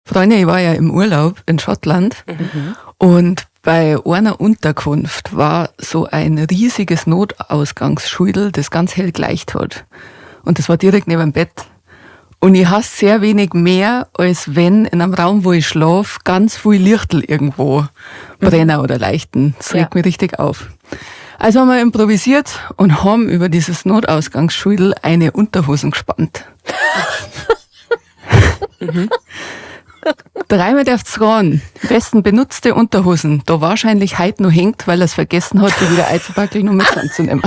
Freunde, ich war ja im Urlaub in Schottland und bei einer Unterkunft war so ein riesiges Notausgangsschudel, das ganz hell gleicht hat. Und das war direkt neben dem Bett. Und ich hasse sehr wenig mehr, als wenn in einem Raum, wo ich schlafe, ganz viel Lichtel irgendwo brennen oder leichten. Das regt mich richtig auf. Also haben wir improvisiert und haben über dieses Notausgangsschudel eine Unterhosen gespannt. Dreimal darf's ran. Wessen benutzte Unterhosen da wahrscheinlich heute noch hängt, weil er es vergessen hat, die wieder einzupackeln und mit anzunehmen.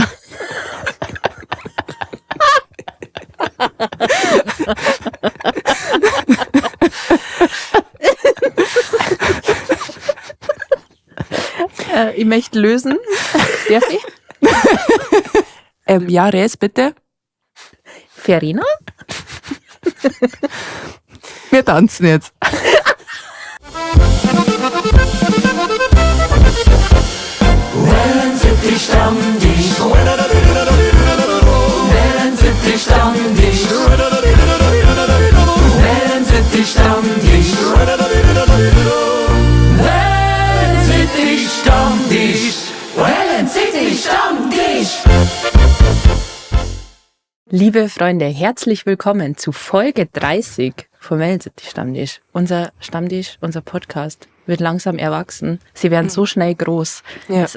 Ich möchte lösen. Darf ich? Ja, Res, bitte. Verena? Wir tanzen jetzt. Wellensittich Stammtisch. Wellensittich Stammtisch. Wellensittich Stammtisch. Wellensittich Stammtisch. Wellensittich Stammtisch. Liebe Freunde, herzlich willkommen zu Folge 30 vom Wellensittich Stammtisch. Unser Stammtisch, unser Podcast wird langsam erwachsen. Sie werden so schnell groß. Ja. Es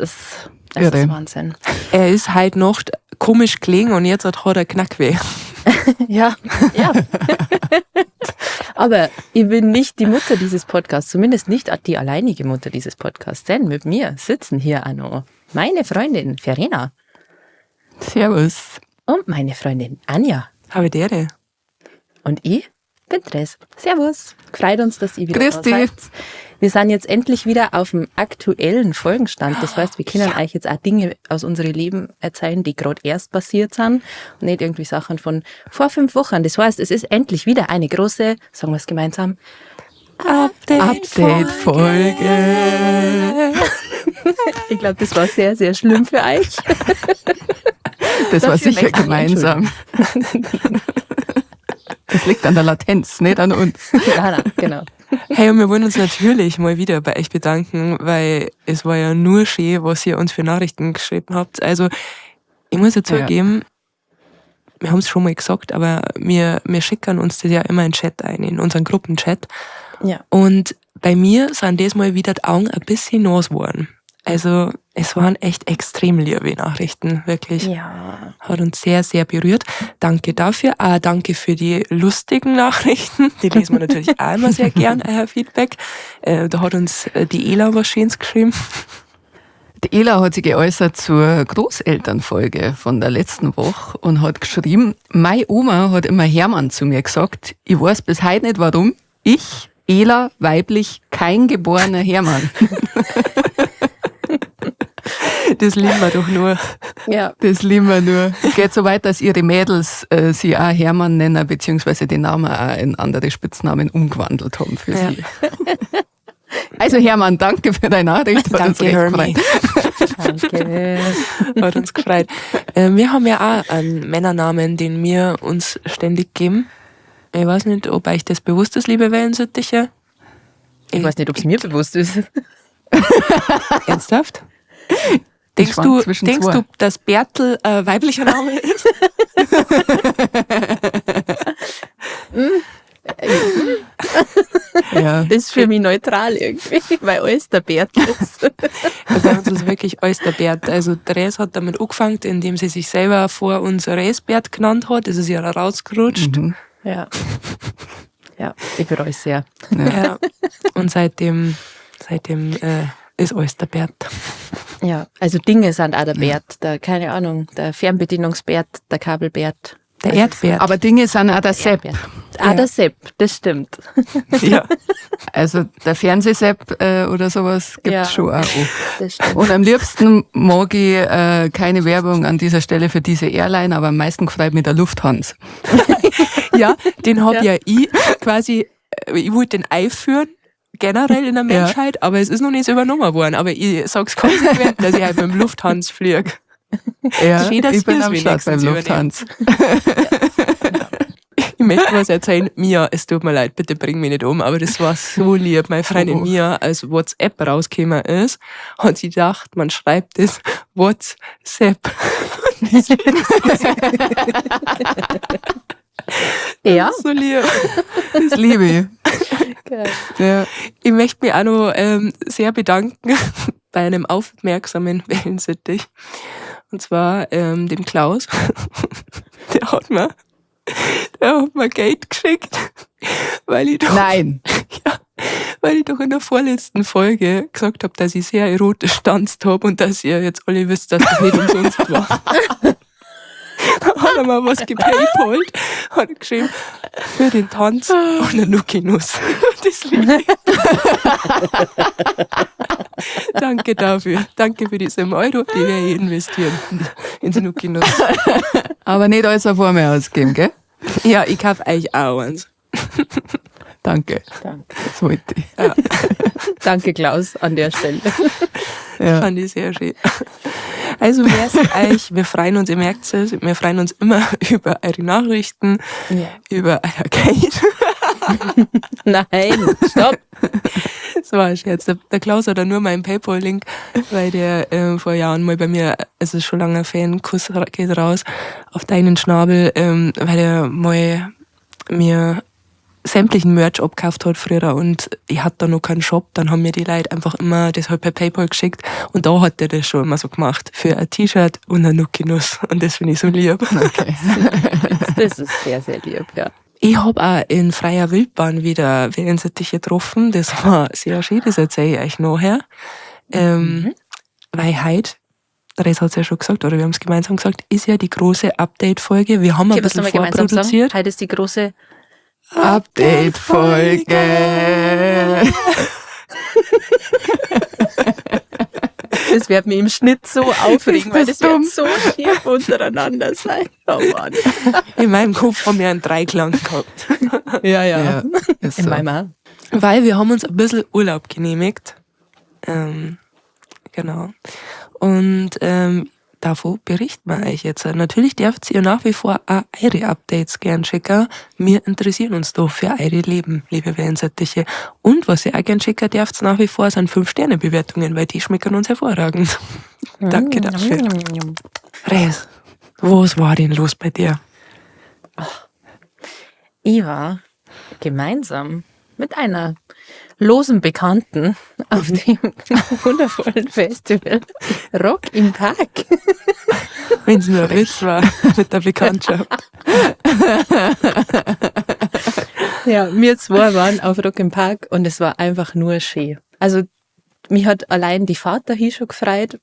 Irre. ist Wahnsinn. Er ist halt noch komisch gelegen und jetzt hat er Knackweh. Ja, ja. Aber ich bin nicht die Mutter dieses Podcasts, zumindest nicht die alleinige Mutter dieses Podcasts, denn mit mir sitzen hier auch noch meine Freundin Verena. Servus. Und meine Freundin Anja. Habe die Ehre. Und ich bin Therese. Servus. Freut uns, dass ihr wieder Grüß da dich. seid. Wir sind jetzt endlich wieder auf dem aktuellen Folgenstand. Das heißt, wir können euch jetzt auch Dinge aus unserem Leben erzählen, die gerade erst passiert sind und nicht irgendwie Sachen von vor 5 Wochen. Das heißt, es ist endlich wieder eine große, sagen wir es gemeinsam, Update-Folge. Ich glaub, das war sehr, sehr schlimm für euch. Das war Dafür sicher möchte ich mich gemeinsam. Das liegt an der Latenz, nicht an uns. Ja, nein, genau. Hey, und wir wollen uns natürlich mal wieder bei euch bedanken, weil es war ja nur schön, was ihr uns für Nachrichten geschrieben habt. Also, ich muss ja zugeben, wir haben's schon mal gesagt, aber wir schicken uns das ja immer in den Chat ein, in unseren Gruppenchat. Und bei mir sind das mal wieder die Augen ein bisschen nass geworden. Also, es waren echt extrem liebe Nachrichten, wirklich. Hat uns sehr, sehr berührt. Danke dafür. Auch danke für die lustigen Nachrichten. Die lesen wir natürlich auch immer sehr gern, euer Feedback. Da hat uns die Ela was Schönes geschrieben. Die Ela hat sich geäußert zur Großelternfolge von der letzten Woche und hat geschrieben, meine Oma hat immer Hermann zu mir gesagt. Ich weiß bis heute nicht warum. Ich, Ela, weiblich, kein geborener Hermann. Das lieben wir doch nur. Das lieben wir nur. Es geht so weit, dass ihre Mädels sie auch Hermann nennen, beziehungsweise den Namen auch in andere Spitznamen umgewandelt haben für sie. Also Hermann, danke für deine Nachricht. Hat uns Danke, recht Hermie. gefreut. Danke. Hat uns gefreut. Wir haben ja auch einen Männernamen, den wir uns ständig geben. Ich weiß nicht, ob euch das bewusst ist, liebe Wellensittiche. Ich weiß nicht, ob's mir bewusst ist. Ernsthaft? Ich Denkst schwank zwischen zwei. du, dass Bertel ein weiblicher Name ist? Ja. Das ist für mich neutral irgendwie, weil alles der Bertel ist. Bei uns ist wirklich alles der Bert. Also Therese hat damit angefangen, indem sie sich selber vor uns Resbert genannt hat. Das ist ja rausgerutscht. Ja. Ja, ich bereue es sehr. Ja. Und seitdem ist alles der Bert. Ja, also Dinge sind auch der Bert, der, keine Ahnung, der Fernbedienungsbert, der Kabelbert. Der Also Erdbert. Aber Dinge sind auch der Sepp. Erdbert. Ah, der Sepp, das stimmt. Also der Fernsehsepp oder sowas gibt's schon auch. Das stimmt. Und am liebsten mag ich keine Werbung an dieser Stelle für diese Airline, aber am meisten gefreut mich der Lufthansa. Ja, den hab ja ich quasi, ich wollte den einführen, generell in der Menschheit, aber es ist noch nicht so übernommen worden. Aber ich sag's konsequent, dass ich halt mit dem Lufthansa flieg. Ja, Schön, dass ich bin wir's am Start beim wenigstens übernehmen. Lufthansa. Ich möchte was erzählen. Mia, es tut mir leid, bitte bring mich nicht um, aber das war so lieb. Meine Freundin Oh. Mia, als WhatsApp rausgekommen ist, hat sie gedacht, man schreibt es WhatsApp. Ja. So lieb. Das liebe ich. Ja. Ich möchte mich auch noch sehr bedanken bei einem aufmerksamen Wellensittich. Und zwar dem Klaus. Der hat mir Geld geschickt, weil ich doch, Nein. ja, weil ich doch in der vorletzten Folge gesagt habe, dass ich sehr erotisch tanzt habe und dass ihr jetzt alle wisst, dass das nicht umsonst war. Da hat er mir was gepaypalt, hat er geschrieben, für den Tanz und eine Nuki-Nuss. Das liebe ich. Danke dafür. Danke für die 7 Euro, die werde ich investieren ins Nuki-Nuss. Aber nicht alles auf einmal ausgeben, gell? Ja, ich kaufe euch auch eins. Danke. Danke. Das wollte ich. Ja. Danke, Klaus, an der Stelle. Ja. Fand ich sehr schön. Also euch, wir freuen uns, ihr merkt es, wir freuen uns immer über eure Nachrichten, über euer Geld. Nein, stopp. Das war ein Scherz. Der Klaus hat da nur meinen PayPal-Link, weil der vor Jahren mal bei mir, es ist schon lange Fan, Kuss geht raus, auf deinen Schnabel, weil der mal mir sämtlichen Merch abgekauft hat früher und ich hatte da noch keinen Shop, dann haben mir die Leute einfach immer das halt per PayPal geschickt und da hat der das schon immer so gemacht, für ein T-Shirt und eine Nuki-Nuss und das finde ich so lieb. Okay. Das ist sehr, sehr lieb, ja. Ich hab auch in freier Wildbahn wieder Wellensittiche getroffen, das war sehr schön, das erzähle ich euch nachher. Weil heute, Therese hat's ja schon gesagt, oder wir haben's gemeinsam gesagt, ist ja die große Update-Folge. Wir haben ein Okay, was bisschen sollen wir gemeinsam sagen? vorproduziert. Heute ist die große Update-Folge. Das wird mich im Schnitt so aufregen, Ist weil das das dumm? wird so schief untereinander sein. Oh Mann. In meinem Kopf haben wir einen Dreiklang gehabt. Ja, Ja, ist In so. meinem auch. Weil wir haben uns ein bisschen Urlaub genehmigt. Genau. Und davon berichten wir euch jetzt. Natürlich dürft ihr nach wie vor auch eure Updates gern schicken. Wir interessieren uns doch für eure Leben, liebe Wellensittiche. Und was ihr auch gern schicken dürft nach wie vor, sind 5-Sterne-Bewertungen, weil die schmecken uns hervorragend. Danke dafür. Res, was war denn los bei dir? Ich war gemeinsam mit einer losen Bekannten auf dem wundervollen Festival Rock im Park. Wenn es nur ein Witz war mit der Bekanntschaft. Ja, wir zwei waren auf Rock im Park und es war einfach nur schön. Also mich hat allein die Fahrt dahin schon gefreut.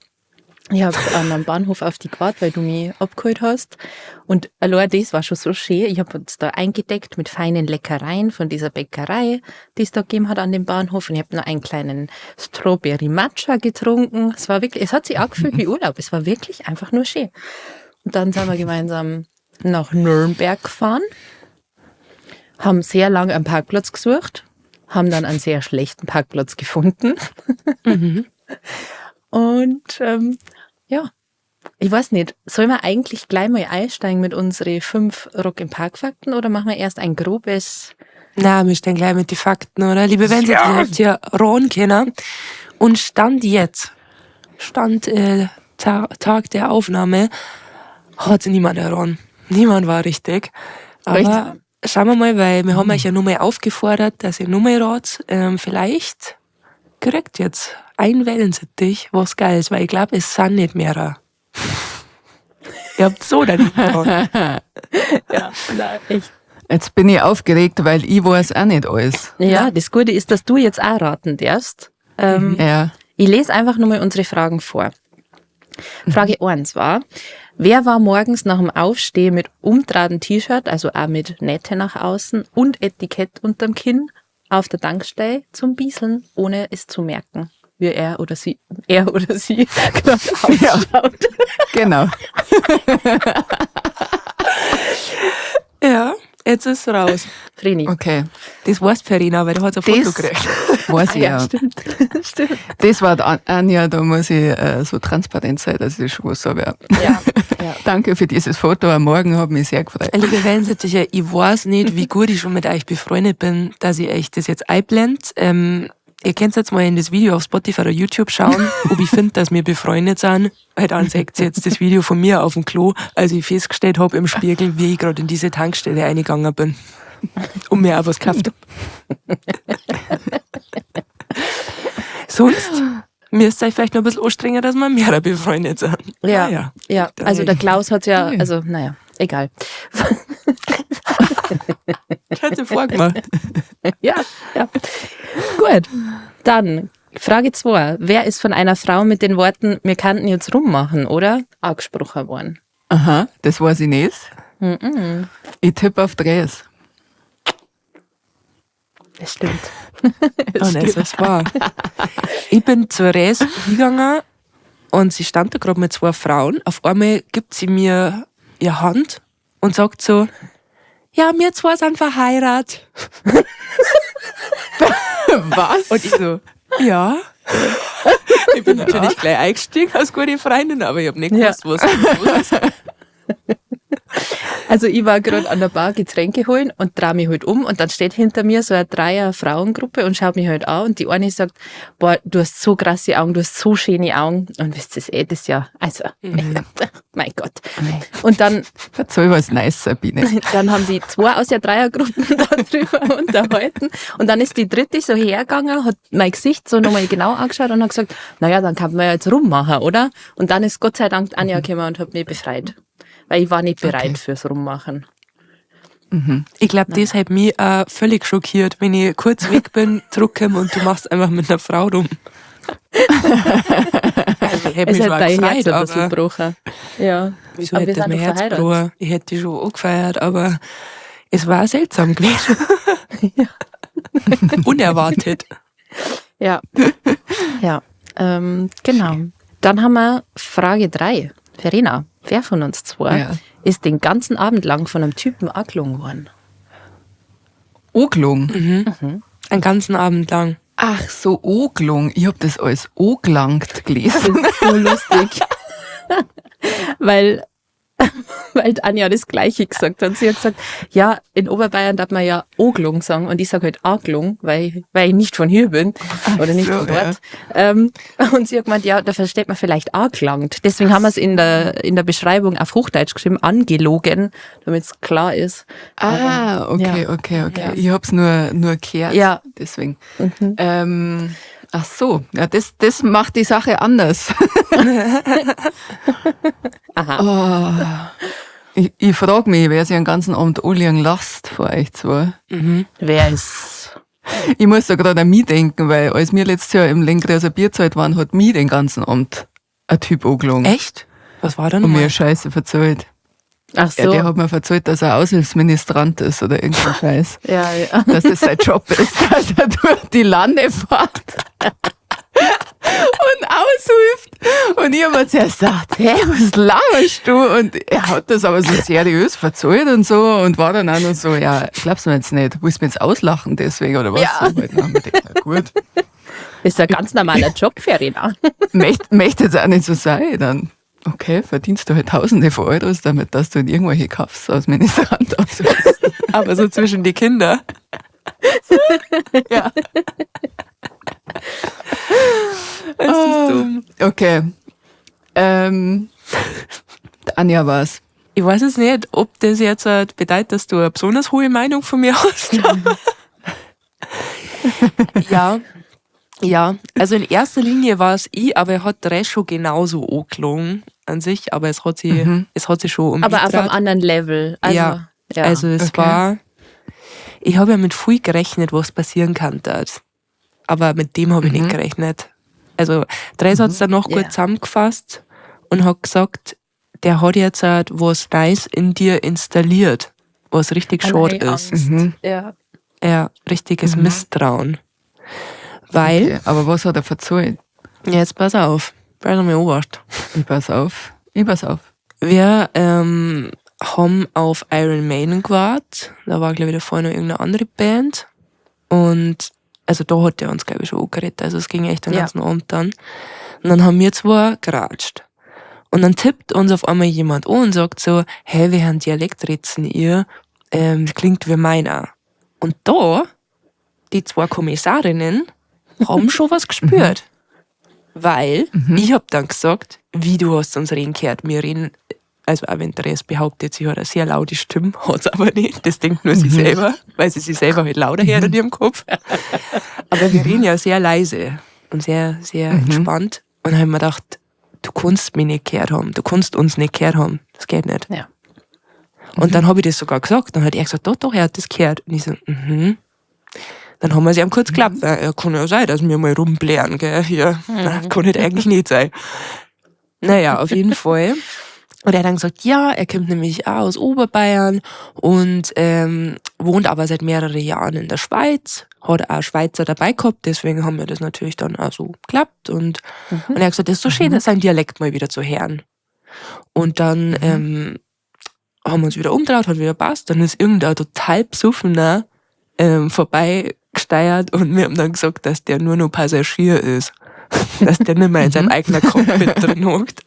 Ich hab am Bahnhof auf dich gewartet, weil du mich abgeholt hast. Und allein das war schon so schön. Ich hab uns da eingedeckt mit feinen Leckereien von dieser Bäckerei, die es da gegeben hat an dem Bahnhof. Und ich hab noch einen kleinen Strawberry Matcha getrunken. Es war wirklich, es hat sich angefühlt wie Urlaub. Es war wirklich einfach nur schön. Und dann sind wir gemeinsam nach Nürnberg gefahren, haben sehr lange einen Parkplatz gesucht, haben dann einen sehr schlechten Parkplatz gefunden. Und ja, ich weiß nicht, sollen wir eigentlich gleich mal einsteigen mit unseren 5 Rock im Park-Fakten oder machen wir erst ein grobes... Na, wir steigen gleich mit den Fakten, oder? Liebe Wenzel, ihr habt ja raten können. Und Stand jetzt, Stand Tag der Aufnahme, hat niemand erraten. Niemand war richtig. Aber Echt? schauen wir mal, weil wir haben euch ja nur mal aufgefordert, dass ihr nur mal ratet. Vielleicht kriegt jetzt ein Wellensittich was Geiles, weil ich glaub, es sind nicht mehrere. Ihr habt so daneben geraten. Ja, nein, echt. Jetzt bin ich aufgeregt, weil ich weiß auch nicht alles. Ja, das Gute ist, dass du jetzt auch raten darfst. Ja. Ich lese einfach nur mal unsere Fragen vor. Frage 1 war, wer war morgens nach dem Aufstehen mit umtratem T-Shirt, also auch mit Nähte nach außen und Etikett unterm Kinn, auf der Tankstelle zum Bieseln, ohne es zu merken, wie er oder sie gerade ausschaut. Genau. Ja, Jetzt ist es raus. Vreni. Okay. Das weißt Verena, weil du hast ein Foto Das gekriegt. weiß ich ja. Stimmt. Stimmt. Das war die Anja, da muss ich so transparent sein, dass ich das schon gewusst habe. Ja. Ja. Ja. Danke für dieses Foto am Morgen, hat mich sehr gefreut. Liebe Wellensittiche, ich weiß nicht, wie gut ich schon mit euch befreundet bin, dass ich euch das jetzt einblend. Ihr könnt jetzt mal in das Video auf Spotify oder YouTube schauen, ob ich finde, dass wir befreundet sind. Weil dann seht ihr jetzt das Video von mir auf dem Klo, als ich festgestellt habe im Spiegel, wie ich gerade in diese Tankstelle eingegangen bin und mir auch was gekauft habe. Sonst müsst ihr euch vielleicht noch ein bisschen anstrengen, dass wir mehr befreundet sind. Ja. Naja. Ja, also der Klaus hat ja, also naja, egal. Ich hätte vorgemacht. Ja, ja. Gut, dann Frage 2. Wer ist von einer Frau mit den Worten, wir könnten jetzt rummachen, oder? Angesprochen worden. Aha, das weiß ich nicht. Mhm. Ich tippe auf Dres. Das stimmt. Oh nein, das war. Ich bin zur Res hingegangen und sie stand da gerade mit zwei Frauen. Auf einmal gibt sie mir ihre Hand und sagt so, ja, wir zwei sind verheiratet. Was? Und ich so, ja. Ich bin natürlich gleich eingestiegen als gute Freundin, aber ich habe nicht gewusst, was los ist. Also ich war gerade an der Bar Getränke holen und drehe mich halt um und dann steht hinter mir so eine Dreier-Frauengruppe und schaut mich halt an und die eine sagt, boah, du hast so krasse Augen, du hast so schöne Augen und wisst ihr, das ist ja, also, mein Gott. Und dann Erzähl was nice, Sabine. Dann haben sie zwei aus der Dreiergruppe darüber unterhalten. Und dann ist die dritte so hergegangen, hat mein Gesicht so nochmal genau angeschaut und hat gesagt, naja, dann kann man ja jetzt rummachen, oder? Und dann ist Gott sei Dank Anja gekommen und hat mich befreit. Weil ich war nicht bereit Okay. fürs Rummachen. Ich glaube, das hat mich auch völlig schockiert, wenn ich kurz weg bin, zurückkomme und du machst einfach mit einer Frau rum. Also, ich hätte Es mich hat schon auch dein Herz gefreut, ein bisschen aber gebrochen. Ja. wieso Aber wir hätte das sind mein doch Herz verheiratet. gebrochen? Ich hätte die schon angefeiert, aber es war seltsam gewesen. Ja. Unerwartet. Ja. Ja. Genau. Dann haben wir Frage 3. Verena, wer von uns zwei Ja. ist den ganzen Abend lang von einem Typen angelogen worden? Oglung. Einen ganzen Abend lang. Ach so, Oglung. Ich habe das als Oglangt gelesen. Das ist so lustig. weil, weil Anja das Gleiche gesagt hat. Sie hat gesagt, ja, in Oberbayern darf man ja Oglung sagen und ich sage halt Aglung, weil ich nicht von hier bin oder nicht so, von dort. Und sie hat gemeint, ja, da versteht man vielleicht angelangt. Deswegen haben wir es in der Beschreibung auf Hochdeutsch geschrieben, angelogen, damit es klar ist. Ah, okay, ja. okay. Ja. Ich hab's nur gehört. Ja. Deswegen. Ach so, ja, das macht die Sache anders. Aha. Oh, ich frage mich, wer sich den ganzen Abend anliegen lässt vor euch zwei. Wer ist? Ich muss da gerade an mich denken, weil als wir letztes Jahr im Lenggräser Bierzelt waren, hat mich den ganzen Abend ein Typ angelogen. Echt? Was war da Und mir nochmal? Scheiße verzählt. Ach so. Ja, der hat mir verzählt, dass er Aushilfsministrant ist oder irgendein Scheiß. ja, ja. Dass das sein Job ist, dass er durch die Lande fährt und aushilft. Und ich habe mir zuerst gedacht, hä, was laberst du? Und er hat das aber so seriös verzählt und so und war dann auch noch so, ja, glaubst du mir jetzt nicht, willst du mir jetzt auslachen deswegen oder was? Ja. So, halt, dann hab ich gedacht, na gut, Ist ein ganz normaler Job, Verena. möchte jetzt auch nicht so sein, dann. Okay, verdienst du halt Tausende von Euros damit, dass du in irgendwelche Kaffs als Ministrant aushilfst. Aber so zwischen die Kinder. Ja. Es ist dumm. Okay. Anja war's. Ich weiß es nicht, ob das jetzt bedeutet, dass du eine besonders hohe Meinung von mir hast. Ja. Ja, also in erster Linie war es ich, aber er hat drei schon genauso angelogen an sich, aber es hat sie, es hat sie schon um Aber mich auf einem gedreht. anderen Level. Also, Ja. ja. Also es Okay. war, ich habe ja mit viel gerechnet, was passieren kann dort. Aber mit dem habe ich nicht gerechnet. Also Dres hat es dann noch Ja. gut zusammengefasst und hat gesagt, der hat jetzt halt was Neues in dir installiert, was richtig Ah, schade nein, ist. Angst. Ja. Ja, richtiges Misstrauen. Weil, Okay, aber was hat er verzählt? jetzt pass auf, bleib mal Obacht. Ich pass auf. Ich pass auf. Wir haben auf Iron Maiden gewartet. Da war, glaube ich, davor noch irgendeine andere Band. Und also da hat der uns, glaube ich, schon angeredet. Also es ging echt den ganzen Abend dann. Und dann haben wir zwei geratscht. Und dann tippt uns auf einmal jemand an und sagt so, hey, wir haben Dialekträtseln ihr, das klingt wie meiner. Und da, die zwei Kommissarinnen haben schon was gespürt. Weil ich hab dann gesagt, wie du hast uns reden gehört. Wir reden, also auch wenn Therese behauptet, sie hat eine sehr laute Stimme, hat's aber nicht. Das denkt nur sie selber, weil sie sich selber halt lauter hört in ihrem Kopf. Aber wir reden ja sehr leise und sehr, sehr entspannt. Und dann hab ich mir gedacht, du kannst mich nicht gehört haben, du kannst uns nicht gehört haben. Das geht nicht. Ja. Und dann hab ich das sogar gesagt. Dann hat er gesagt, doch, doch, er hat das gehört. Und ich so, Dann haben wir sie ihm kurz geklappt. Ja, kann ja sein, dass wir mal rumblären, gell, hier. Na, kann halt eigentlich nicht sein. Naja, auf jeden Fall. Und er hat dann gesagt, ja, er kommt nämlich auch aus Oberbayern und wohnt aber seit mehreren Jahren in der Schweiz, hat auch Schweizer dabei gehabt, deswegen haben wir das natürlich dann auch so geklappt. Und er hat gesagt, das ist so schön, seinen Dialekt mal wieder zu hören. Und dann haben wir uns wieder umgedreht, hat wieder passt. Dann ist irgendein total besoffener vorbeigesteuert und wir haben dann gesagt, dass der nur noch Passagier ist. Dass der nicht mehr in seinem eigenen Cockpit drin hockt.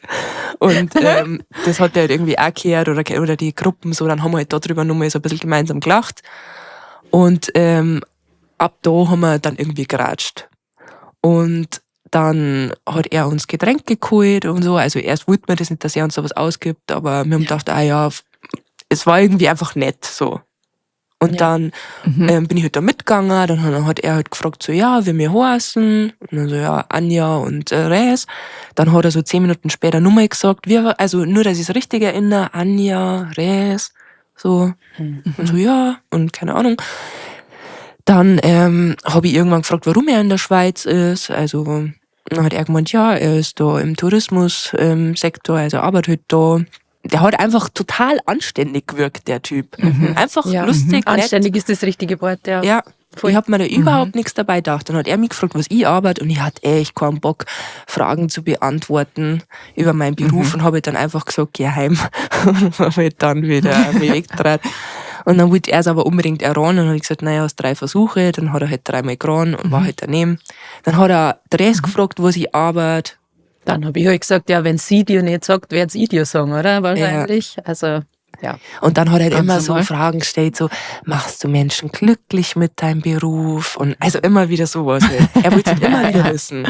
Und das hat der halt irgendwie auch gehört oder die Gruppen so, dann haben wir halt darüber nochmal so ein bisschen gemeinsam gelacht. Und ab da haben wir dann irgendwie geratscht. Und dann hat er uns Getränke geholt und so. Also erst wollten wir das nicht, dass er uns sowas ausgibt, aber wir haben gedacht, ah ja, es war irgendwie einfach nett so. Und dann bin ich halt da mitgegangen, dann hat er halt gefragt, so, ja, wie wir heißen. Und dann so, ja, Anja und Res. Dann hat er so 10 Minuten später nochmal gesagt, wir, also nur, dass ich's richtig erinnere, Anja, Res, so. Und so, ja, und keine Ahnung. Dann hab ich irgendwann gefragt, warum er in der Schweiz ist. Also, dann hat er gemeint, ja, er ist da im Tourismus- Sektor, also arbeitet halt da. Der hat einfach total anständig gewirkt, der Typ. Einfach lustig, nett. Anständig ist das richtige Wort, ja. Ja, Voll. Ich hab mir da überhaupt nichts dabei gedacht. Dann hat er mich gefragt, was ich arbeite, und ich hatte echt keinen Bock, Fragen zu beantworten über meinen Beruf und hab halt dann einfach gesagt, geh heim. Und hab halt dann wieder mich weggedreht. Und dann wollte er es aber unbedingt erraten und dann hab ich gesagt, naja, hast 3 Versuche. Dann hat er halt 3-mal geraten und war halt daneben. Dann hat er Therese gefragt, wo sie arbeitet. Dann hab ich halt gesagt, ja, wenn sie dir nicht sagt, werd's ich dir sagen, oder? Wahrscheinlich. Also, ja. Und dann hat er halt Ganz immer so normal. Fragen gestellt, so, machst du Menschen glücklich mit deinem Beruf? Und also immer wieder sowas. Halt. Er wollte es immer wieder wissen.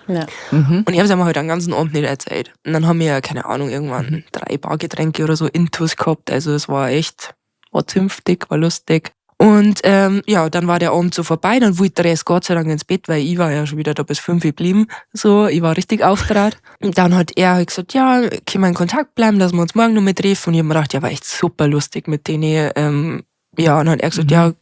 Und ich hab's ihm halt den ganzen Abend nicht erzählt. Und dann haben wir, keine Ahnung, irgendwann 3 Bargetränke oder so intus gehabt. Also es war echt, war zünftig, war lustig. Und ja, dann war der Abend so vorbei, dann wollte der Rest Gott sei Dank ins Bett, weil ich war ja schon wieder da bis 5 geblieben. So, ich war richtig aufgedreht. Und dann hat er halt gesagt, ja, können wir in Kontakt bleiben, dass wir uns morgen noch mal treffen. Und ich hab mir gedacht, ja, war echt super lustig mit denen. Ja, und dann hat er gesagt, ja,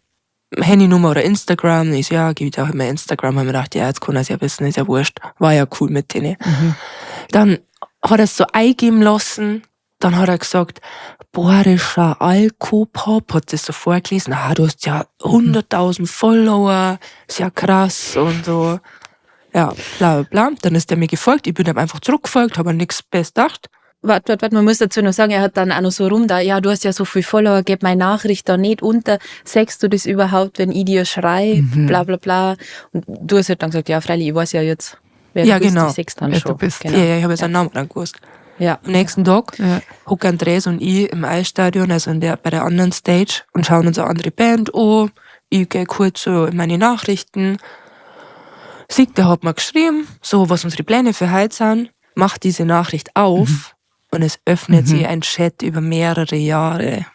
Handynummer oder Instagram. Und ich so, ja, gib ich dir auch immer Instagram. Und ich mir gedacht, ja, jetzt kann er's ja wissen, ist ja wurscht. War ja cool mit denen. Dann hat er's so eingeben lassen. Dann hat er gesagt, Bayerischer Alkopop, hat das so vorgelesen. Ah, du hast ja 100.000 Follower, ist ja krass und so. Ja, bla bla bla. Dann ist der mir gefolgt, ich bin ihm einfach zurückgefolgt, hab an nix Besseres gedacht. Warte, warte, warte, man muss dazu noch sagen, er hat dann auch noch so rum da, ja, du hast ja so viel Follower, gib meine Nachricht da nicht unter, sagst du das überhaupt, wenn ich dir schreib, bla bla bla. Und du hast halt dann gesagt, ja, freilich, ich weiß ja jetzt, wer Ja, du bist, genau. ich seh's dann Wer du schon. bist. Genau. Ja, ja, ich hab ja seinen Namen dann gewusst. Am nächsten Tag hocken Andreas und ich im Eisstadion, also bei der anderen Stage, und schauen uns eine andere Band an. Ich geh kurz so in meine Nachrichten. Sieht, der hat mir geschrieben, so was unsere Pläne für heute sind, macht diese Nachricht auf und es öffnet sich ein Chat über mehrere Jahre.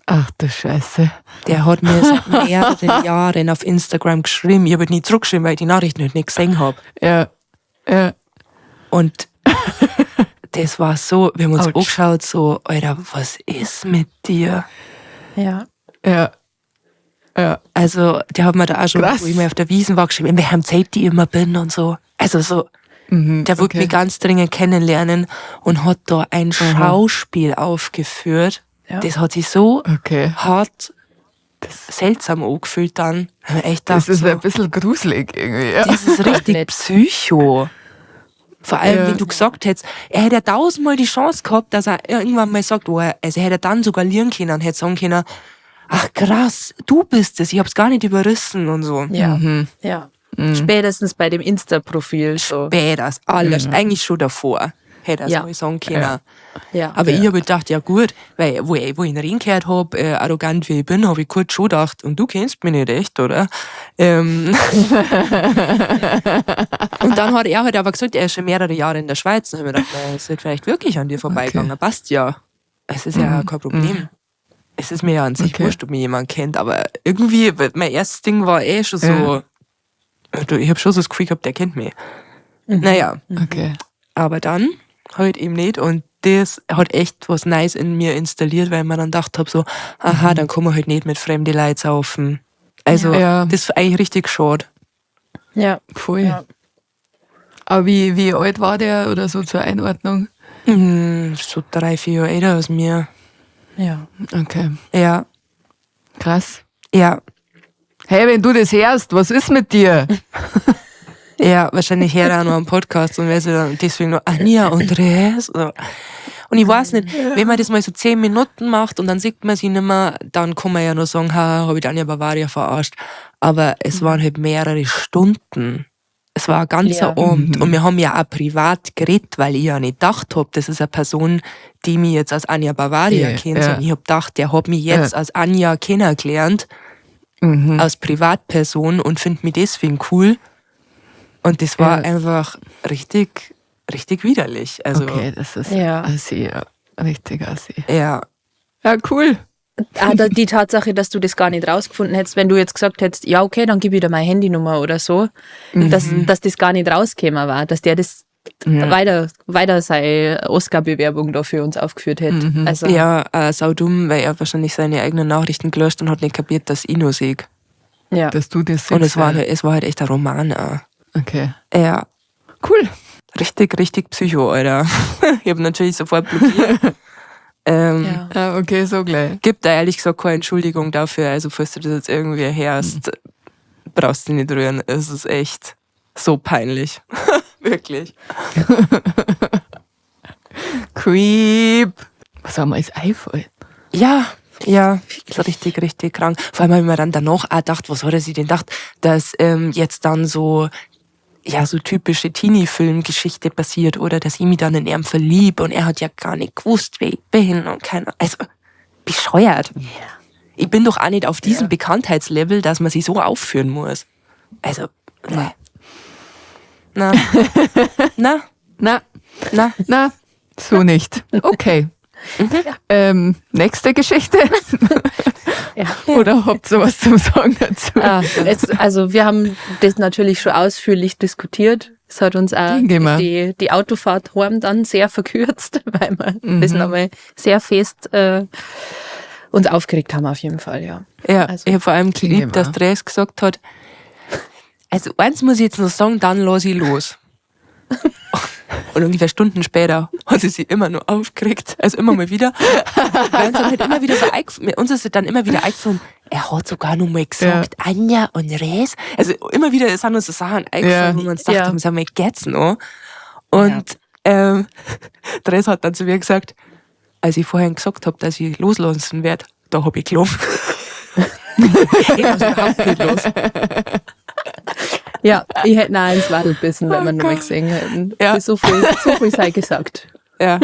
Ach du Scheiße. Der hat mir seit mehreren Jahren auf Instagram geschrieben. Ich hab halt nie zurückgeschrieben, weil ich die Nachrichten halt nicht gesehen hab. Ja. Ja. Und das war so, wir haben uns Autsch. angeschaut, so, Alter, was ist mit dir? Ja. Ja. Also, der hat mir da auch schon, Krass. wo ich mal auf der Wiesn war, geschrieben, in welcher Zeit ich immer bin und so. Also so, der wollte mich ganz dringend kennenlernen und hat da ein Schauspiel aufgeführt. Das hat sich so hart seltsam angefühlt dann. Hab ich echt Das gedacht, ist so, ein bisschen gruselig irgendwie. Ja. Das ist richtig Komplett. Psycho. Vor allem, Ja. wenn du gesagt hättest, er hätte ja tausendmal die Chance gehabt, dass er irgendwann mal sagt, oh, also er hätte dann sogar lieren können und hätte sagen können, ach krass, du bist es, ich hab's gar nicht überrissen und so. Ja. Ja. Spätestens bei dem Insta-Profil so. Späters, alles, eigentlich schon davor, hätte er Ja. mal sagen können. Ja. Aber ich habe gedacht, ja gut, weil wo ich ihn reingehört hab, arrogant wie ich bin, habe ich kurz schon gedacht, und du kennst mich nicht echt, oder? Und dann hat er halt aber gesagt, er ist schon mehrere Jahre in der Schweiz. Und ich habe mir gedacht, na, es ist vielleicht wirklich an dir vorbeigegangen. Passt ja. Es ist ja kein Problem. Es ist mir ja an sich wurscht, ob mich jemand kennt, aber irgendwie, weil mein erstes Ding war eh schon so, du, ich habe schon so das Gefühl gehabt, der kennt mich. Naja. Okay. Aber dann halt eben nicht. Und das hat echt was Nice in mir installiert, weil ich mir dann gedacht hab, so, aha, dann kann man halt nicht mit fremden Leuten saufen. Also, das ist eigentlich richtig schade. Ja. Voll. Ja. Aber wie alt war der oder so zur Einordnung? So 3, 4 Jahre älter als mir. Ja. Okay. Ja. Krass. Ja. Hey, wenn du das hörst, was ist mit dir? Ja, wahrscheinlich hört er auch noch am Podcast und weiß dann deswegen nur Anja und Res. Und ich weiß nicht, wenn man das mal so 10 Minuten macht und dann sieht man sie nicht mehr, dann kann man ja nur sagen, ha, hab ich Anja Bavaria verarscht. Aber es waren halt mehrere Stunden. Es war ein ganzer Abend. Und wir haben ja auch privat geredet, weil ich ja nicht gedacht hab, das ist eine Person, die mich jetzt als Anja Bavaria kennt. Sondern ich hab gedacht, der hat mich jetzt als Anja kennengelernt, als Privatperson und findet mich deswegen cool. Und das war einfach richtig, richtig widerlich. Also, okay, das ist assi, ja. Richtig assi. Ja. Ja, cool. Ah, die Tatsache, dass du das gar nicht rausgefunden hättest, wenn du jetzt gesagt hättest, ja, okay, dann gib ich dir meine Handynummer oder so, dass das gar nicht rausgekommen war, dass der das weiter seine Oscar-Bewerbung da für uns aufgeführt hätte. Also, Ja, sau dumm, weil er wahrscheinlich seine eigenen Nachrichten gelöscht und hat nicht kapiert, dass ich nur sehe. Ja. Dass du das siehst. Und es war halt echt ein Roman auch. Okay. Ja. Cool. Richtig, richtig Psycho, Alter. Ich hab natürlich sofort blockiert. Ah, okay, so gleich. Gibt da ehrlich gesagt keine Entschuldigung dafür. Also, falls du das jetzt irgendwie hörst, brauchst du dich nicht rühren. Es ist echt so peinlich. Wirklich. Creep. Was haben wir als iPhone? Ja, ja. So richtig, richtig krank. Vor allem, habe ich mir dann danach auch gedacht, was hat er sich denn gedacht, dass jetzt dann so, ja, so typische Teenie-Film-Geschichte passiert oder dass ich mich dann in ihn verliebe und er hat ja gar nicht gewusst, wer ich bin und keine, also bescheuert. Yeah. Ich bin doch auch nicht auf diesem Bekanntheitslevel, dass man sich so aufführen muss. Also, ne. Na. Na. Na. Na. Na, so nicht. Okay. Nächste Geschichte. Ja. Oder habt ihr was zum Sagen dazu? Ah, also wir haben das natürlich schon ausführlich diskutiert. Es hat uns auch Denke mal. die Autofahrt heim dann sehr verkürzt, weil wir das nochmal sehr fest uns aufgeregt haben auf jeden Fall, ja. Ja, Also, ich hab vor allem geliebt, Denke dass mal. Dres gesagt hat, also eins muss ich jetzt noch sagen, dann lass ich los. Und ungefähr Stunden später hat sie sich immer nur aufgeregt, also immer mal wieder. Weil uns dann halt immer wieder so uns ist dann immer wieder eingefallen, er hat sogar noch mal gesagt, Anja und Res. Also immer wieder sind uns so Sachen eingefallen, wo wir uns gedacht haben, sag mal, geht's noch? Und Dres hat dann zu mir gesagt, als ich vorhin gesagt hab, dass ich loslassen werd, da hab ich gelogen. Ich lass überhaupt nicht los. Ja, ich hätte noch ins Wadl gebissen, wenn wir noch mal gesehen hätten. Ja. So viel sei gesagt. Ja.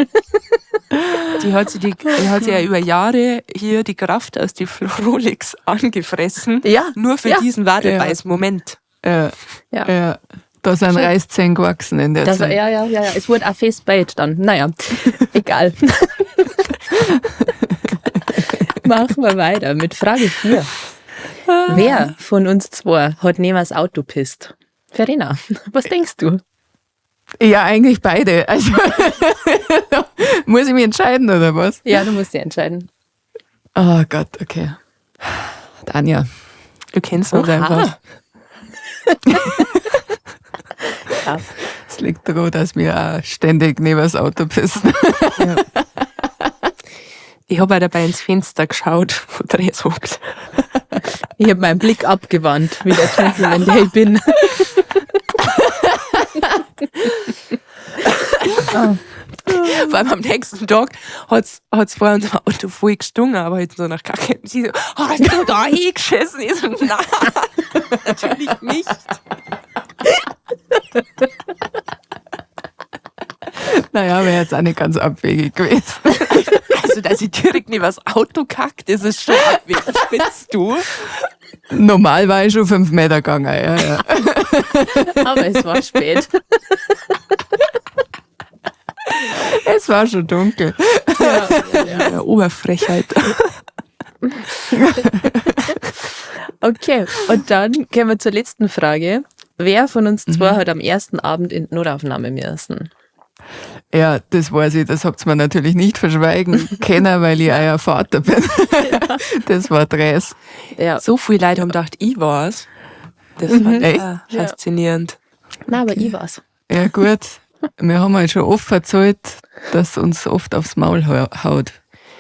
Die hat sich ja über Jahre hier die Kraft aus die Rolex angefressen. Ja. Nur für diesen Wadelbeiß-Moment. Ja. Ja. Ja. Da sind Reißzähne gewachsen in der Zeit. Ja, ja, ja, ja. Es wurde auch fest bait dann. Naja, egal. Machen wir weiter mit Frage 4. Wer von uns zwei hat neben das Auto pisst? Verena, was denkst du? Ja, eigentlich beide. Also muss ich mich entscheiden, oder was? Ja, du musst dich entscheiden. Oh Gott, okay. Tanja. Du kennst uns Oha. einfach. Ja. Es liegt daran, dass wir auch ständig neben das Auto pissen. Ja. Ich habe auch dabei ins Fenster geschaut, wo Dres hockt. Ich habe meinen Blick abgewandt, wie der Gentleman, der ich bin. Vor allem am nächsten Tag hat's vor unserem Auto voll gestungen, aber halt so nach Kacke. Und sie so, hast du da hingeschissen? Ich so, nein, natürlich nicht. Naja, wäre jetzt auch nicht ganz abwegig gewesen. Also, dass ich direkt nicht was Auto kackt, das ist schon abwegig. Spinnst du? Normal war ich schon 5 Meter gegangen, ja, ja. Aber es war spät. Es war schon dunkel. Ja, ja, Oberfrechheit. Okay, und dann kommen wir zur letzten Frage. Wer von uns zwei hat am ersten Abend in die Notaufnahme müssen? Ja, das weiß ich, das habt ihr mir natürlich nicht verschweigen können, weil ich euer Vater bin. Ja. Das war Dress. Ja. So viele Leute haben gedacht, ich war's. Das war echt faszinierend. Ja. Nein, aber ich war's. Ja, gut. Wir haben halt schon oft erzählt, dass uns oft aufs Maul haut.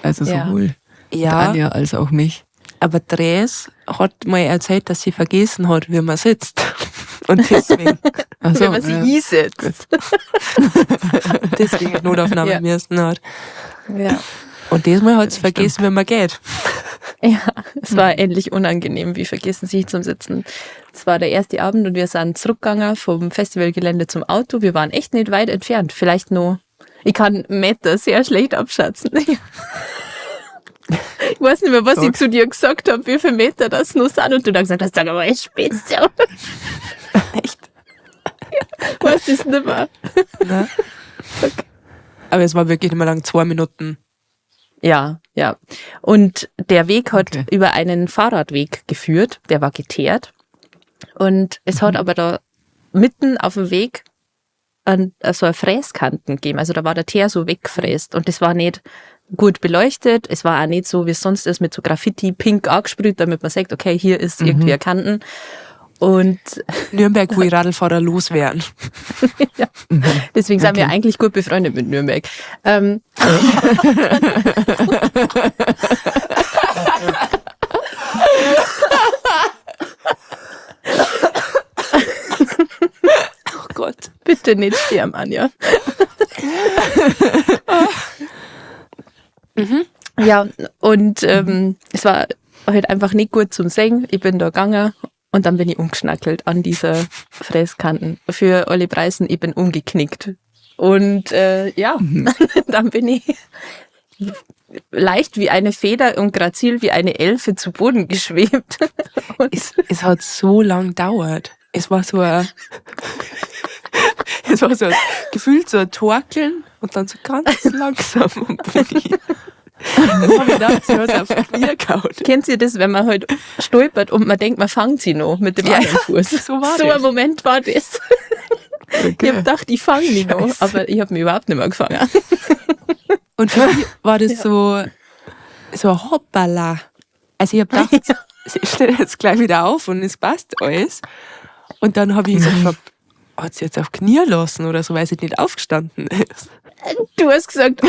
Also sowohl Anja als auch mich. Aber Dres hat mal erzählt, dass sie vergessen hat, wie man sitzt. Und deswegen. Ach so, wenn man sie einsetzt. Deswegen Notaufnahme müssen hat. Ja. Und diesmal hat sie vergessen, wie man geht. Ja, es war ähnlich unangenehm, wie vergessen sich zum Sitzen. Es war der erste Abend und wir sind zurückgegangen vom Festivalgelände zum Auto. Wir waren echt nicht weit entfernt. Vielleicht nur, ich kann Meter sehr schlecht abschätzen. Ich weiß nicht mehr, was ich zu dir gesagt habe, wie viele Meter das noch sind. Und du dann gesagt hast, sag mal, ich spinnst ja. Echt? Ja, weiß ich nicht mehr. Nein. Okay. Aber es war wirklich nicht mehr lang, 2 Minuten. Ja, ja. Und der Weg hat über einen Fahrradweg geführt, der war geteert. Und es hat aber da mitten auf dem Weg so eine Fräskanten gegeben. Also da war der Teer so weggefräst. Und das war nicht gut beleuchtet. Es war auch nicht so, wie es sonst ist, mit so Graffiti pink angesprüht, damit man sagt, okay, hier ist irgendwie eine Kanten. Und Nürnberg, wo die Radlfahrer loswerden. Ja. Deswegen sind wir eigentlich gut befreundet mit Nürnberg. Oh Gott. Bitte nicht sterben, Anja. Ja, und es war halt einfach nicht gut zum Sehen. Ich bin da gegangen und dann bin ich umgeschnackelt an dieser Fräskanten. Für alle Preisen, ich bin umgeknickt. Und dann bin ich leicht wie eine Feder und grazil wie eine Elfe zu Boden geschwebt. Und es hat so lang gedauert. Es war so ein es war so ein gefühlt so ein Torkeln und dann so ganz langsam am Boden. Dann hab ich gedacht, sie hat aufs Knie gehauen. Kennt ihr das, wenn man halt stolpert und man denkt, man fangt sie noch mit dem anderen Fuß? So war so das. Ein Moment war das. Okay. Ich hab gedacht, ich fange mich noch, aber ich hab mich überhaupt nicht mehr gefangen. Und für mich war das so ein Hoppala. Also ich hab gedacht, sie steht jetzt gleich wieder auf und es passt alles. Und dann hab ich so gefragt, hat sie jetzt auf Knie lassen oder so, weil sie nicht aufgestanden ist. Du hast gesagt,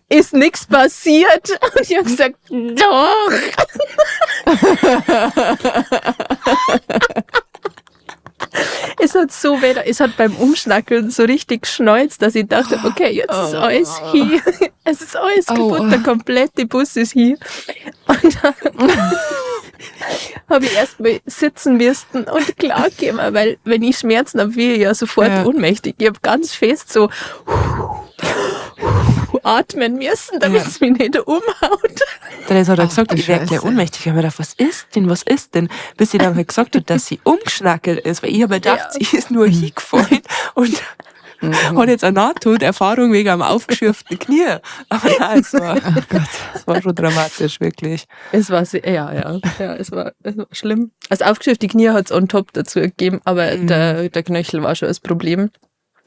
ist nichts passiert. Und ich hab gesagt, doch. Es hat so weh, es hat beim Umschnackeln so richtig geschneuzt, dass ich dachte, okay, jetzt ist alles hier. Es ist alles kaputt, der komplette Bus ist hier. Und dann habe ich erstmal sitzen müssen und klargekommen, weil wenn ich Schmerzen habe, bin ich ja sofort ohnmächtig. Ich habe ganz fest so atmen müssen, damit es mich nicht umhaut. Dann hat er gesagt, ich werde gleich ohnmächtig. Ich habe mir gedacht, was ist denn, was ist denn? Bis sie dann halt gesagt hat, dass sie umgeschnackelt ist, weil ich habe gedacht, sie ist nur hingefallen und hat jetzt eine Nahtoderfahrung wegen einem aufgeschürften Knie. Aber nein, es war, es war schon dramatisch, wirklich. Es war sehr, ja, es war schlimm. Also aufgeschürfte Knie hat es on top dazu gegeben, aber der Knöchel war schon das Problem.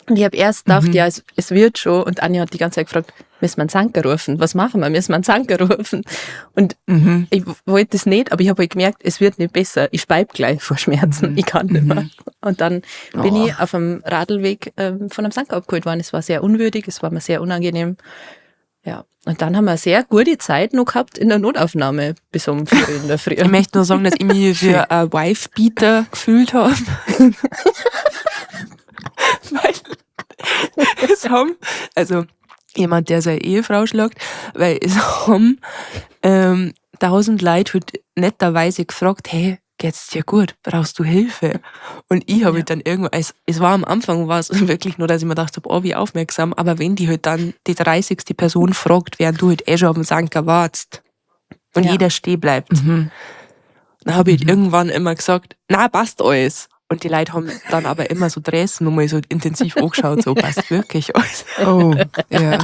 Und ich habe erst gedacht, ja, es wird schon. Und Anja hat die ganze Zeit gefragt, müssen wir einen Zanker rufen? Was machen wir? Müssen wir einen Zanker rufen? Und ich wollte es nicht, aber ich habe halt gemerkt, es wird nicht besser. Ich speib gleich vor Schmerzen. Ich kann nicht mehr. Und dann bin ich auf einem Radlweg von einem Zanker abgeholt worden. Es war sehr unwürdig, es war mir sehr unangenehm. Ja, und dann haben wir eine sehr gute Zeit noch gehabt in der Notaufnahme bis um 4 in der Früh. Ich möchte nur sagen, dass ich mich für ein Wife-Beater gefühlt habe. Weil es Es haben, also jemand, der seine Ehefrau schlagt, weil es haben 1000 Leute halt netterweise gefragt, hey, geht's dir gut? Brauchst du Hilfe? Und ich habe dann irgendwann, es war am Anfang, war es wirklich nur, dass ich mir gedacht habe, oh, wie aufmerksam, aber wenn die halt dann die 30. Person fragt, während du halt eh schon auf dem Sanker wartest und jeder stehen bleibt, dann habe ich halt irgendwann immer gesagt, na, passt alles. Und die Leute haben dann aber immer so Dressen nochmal so intensiv angeschaut, so passt wirklich alles. Oh, ja.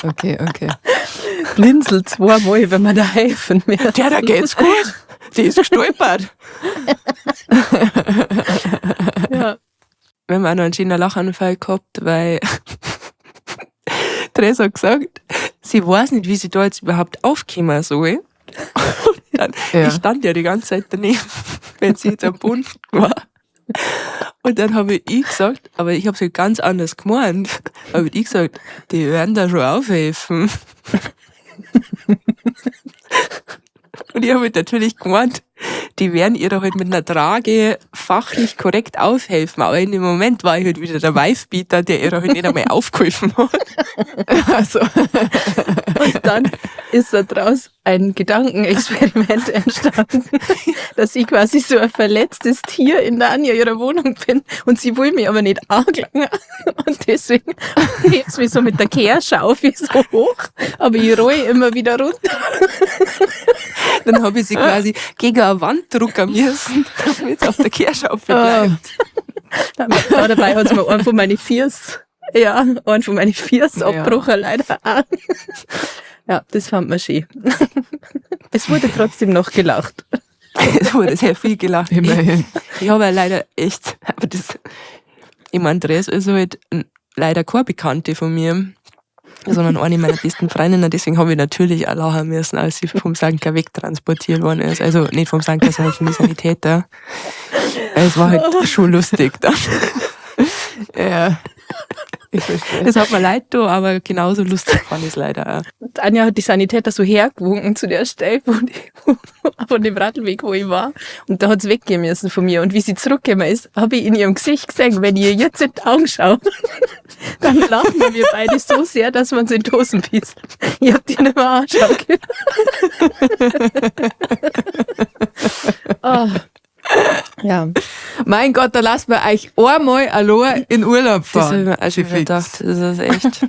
Okay, okay. Blinzel zweimal, wenn man da helfen will. Der, da geht's gut. Die ist gestolpert. Ja. Wir haben auch noch einen schönen Lachanfall gehabt, weil Theresa hat gesagt, sie weiß nicht, wie sie da jetzt überhaupt aufkommen soll. Und dann, ich stand ja die ganze Zeit daneben, wenn sie jetzt am Boden war. Und dann habe ich gesagt, aber ich habe es halt ganz anders gemeint, habe ich gesagt, die werden da schon aufhelfen. Und ich habe halt natürlich gemeint, die werden ihr da halt mit einer Trage fachlich korrekt aufhelfen. Aber in dem Moment war ich halt wieder der Wifebeater, der ihr halt nicht einmal aufgeholfen hat. Also. Und dann ist da draus ein Gedankenexperiment entstanden, dass ich quasi so ein verletztes Tier in der Anja ihrer Wohnung bin und sie will mich aber nicht angelangen. Und deswegen hebt sie mich so mit der Kehrschaufel so hoch, aber ich roll immer wieder runter. Dann habe ich sie quasi gegen eine Wand drücken müssen, damit es auf der Kehrschaufel bleibt. Da dabei hat's mir einen von meinen Fiers, ja, einen von meinen Fiers abgebrochen, leider auch. Ja, das fand man schön. Es wurde trotzdem noch gelacht. Es wurde sehr viel gelacht. Immerhin. Ich habe ja leider echt, aber das, ich meine, Andreas ist halt leider keine Bekannte von mir, sondern eine meiner besten Freundinnen. Deswegen habe ich natürlich auch lachen müssen, als sie vom Sanker wegtransportiert worden ist. Also nicht vom Sanker, sondern vom Sanitäter. Es war halt schon lustig dann. Ja. Ich verstehe. Es hat mir leid getan, aber genauso lustig fand ich's leider auch. Und Anja hat die Sanitäter so hergewunken zu der Stelle von dem Radlweg, wo ich war. Und da hat's weggehen müssen von mir. Und wie sie zurückgekommen ist, hab ich in ihrem Gesicht gesehen, wenn ihr jetzt in die Augen schaut, dann lachen wir beide so sehr, dass man uns in die Hosen pisst. Ich hab die nicht mehr anschauen können. Oh. Ja. Mein Gott, da lasst man euch einmal allein in Urlaub Das hab ich fahren. mir auch schon Sie fix. gedacht. Das ist echt.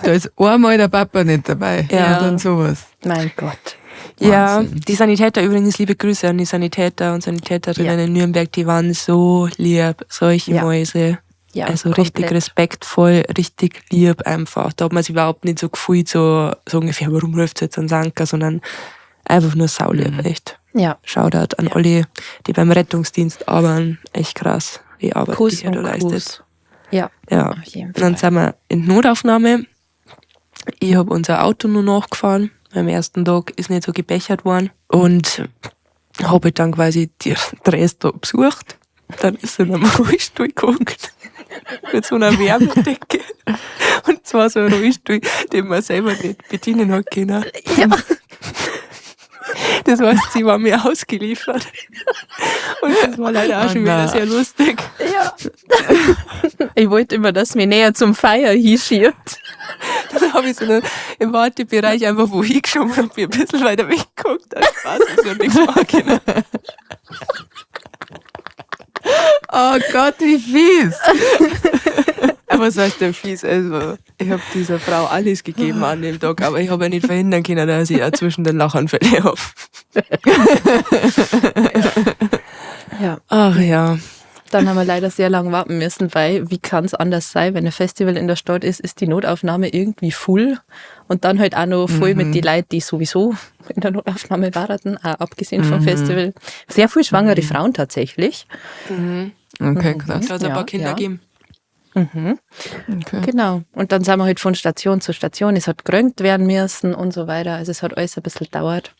Da ist einmal der Papa nicht dabei. Ja. Und dann sowas. Mein Gott. Ja, Wahnsinn. die Sanitäter übrigens, liebe Grüße an die Sanitäter und Sanitäterinnen Ja. in Nürnberg, die waren so lieb, solche Ja. Mäuse. Ja, also richtig komplett. respektvoll, richtig lieb einfach. Da hat man sich überhaupt nicht so gefühlt, so ungefähr, warum läuft's jetzt an Sanker, sondern einfach nur saulieb, echt. Ja. Shoutout an alle, die beim Rettungsdienst arbeiten. Echt krass, die Arbeit, Kuss die ihr da und leistet. Gruß. Ja, Ja. auf jeden Und dann Fall. sind wir in die Notaufnahme. Ich hab unser Auto nur nachgefahren. Am ersten Tag ist nicht so gebechert worden. Und hab halt dann quasi die Dress da besucht. Dann ist sie in einem Rollstuhl geguckt. Mit so einer Wärmedecke. Und zwar so ein Rollstuhl, den man selber nicht bedienen hat können. Ja. Das heißt, sie war mir ausgeliefert. Und das war leider auch Oh schon wieder nein. sehr lustig. Ja. Ich wollte immer, dass mir näher zum Feier hinschiebt. Dann habe ich so im Wartebereich einfach wo hingeschoben und bin ein bisschen weiter weggeguckt. Als Spaß, dass ich nichts machen können. Oh Gott, wie fies. Aber was heißt denn fies? Also, ich habe dieser Frau alles gegeben an dem Tag, aber ich habe ja nicht verhindern können, dass ich auch zwischen den Lachanfällen habe. Ja. Ach ja. Dann haben wir leider sehr lange warten müssen, weil wie kann's anders sein, wenn ein Festival in der Stadt ist, ist die Notaufnahme irgendwie full und dann halt auch noch voll mit die Leuten, die sowieso in der Notaufnahme waren, auch abgesehen vom Festival. Sehr viel schwangere Frauen tatsächlich. Okay, krass. Da hat es ein Ja, paar Kinder ja. gegeben. Okay. Genau. Und dann sind wir halt von Station zu Station. Es hat geröntgt werden müssen und so weiter. Also es hat alles ein bisschen gedauert.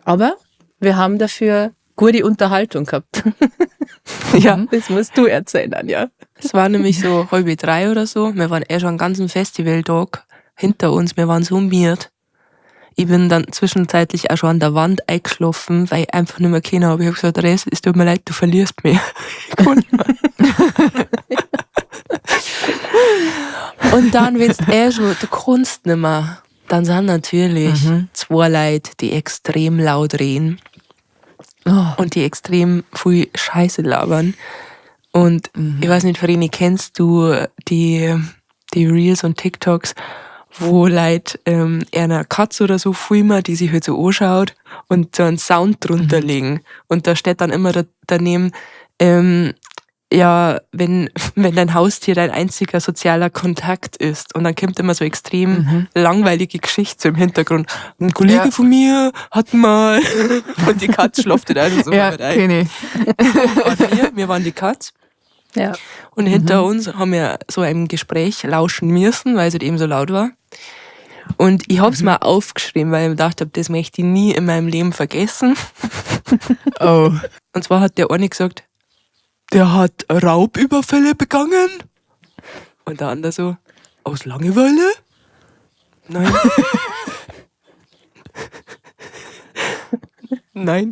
Aber wir haben dafür gute Unterhaltung gehabt. Ja. Das musst du erzählen, Anja. Es war nämlich so 2:30 oder so. Wir waren eh schon einen ganzen Festivaltag hinter uns. Wir waren so miert. Ich bin dann zwischenzeitlich auch schon an der Wand eingeschlafen, weil ich einfach nicht mehr können habe. Ich habe gesagt, Res, es tut mir leid, du verlierst mich. Ich kann nicht mehr. dann, wenn du schon, du kannst nicht mehr, dann sind natürlich zwei Leute, die extrem laut reden und die extrem viel Scheiße labern. Und ich weiß nicht, Vreni, kennst du die Reels und TikToks, wo Leute einer Katze oder so filmen, die sich halt so anschaut und so einen Sound drunter legen. Und da steht dann immer daneben, ja, wenn dein Haustier dein einziger sozialer Kontakt ist. Und dann kommt immer so extrem langweilige Geschichte so im Hintergrund. Ein Kollege von mir hat mal... Und die Katze schläft dann also so mit ein. Kenn ich. Wir waren die Katze. Ja. Und hinter uns haben wir so einem Gespräch lauschen müssen, weil es halt eben so laut war. Und ich hab's mal aufgeschrieben, weil ich mir gedacht hab, das möchte ich nie in meinem Leben vergessen. Oh. Und zwar hat der eine gesagt, der hat Raubüberfälle begangen. Und der andere so, aus Langeweile? Nein. Nein.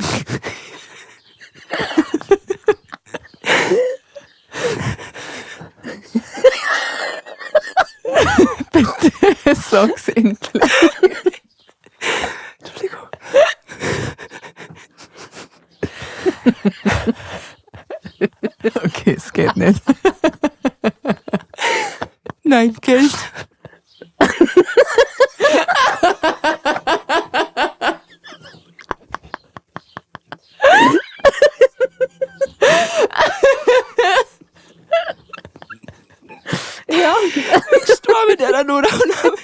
Bitte sag's endlich. Entschuldigung. Okay, es geht nicht. Nein, Geld. Ja. Ich war mit der Notaufnahme.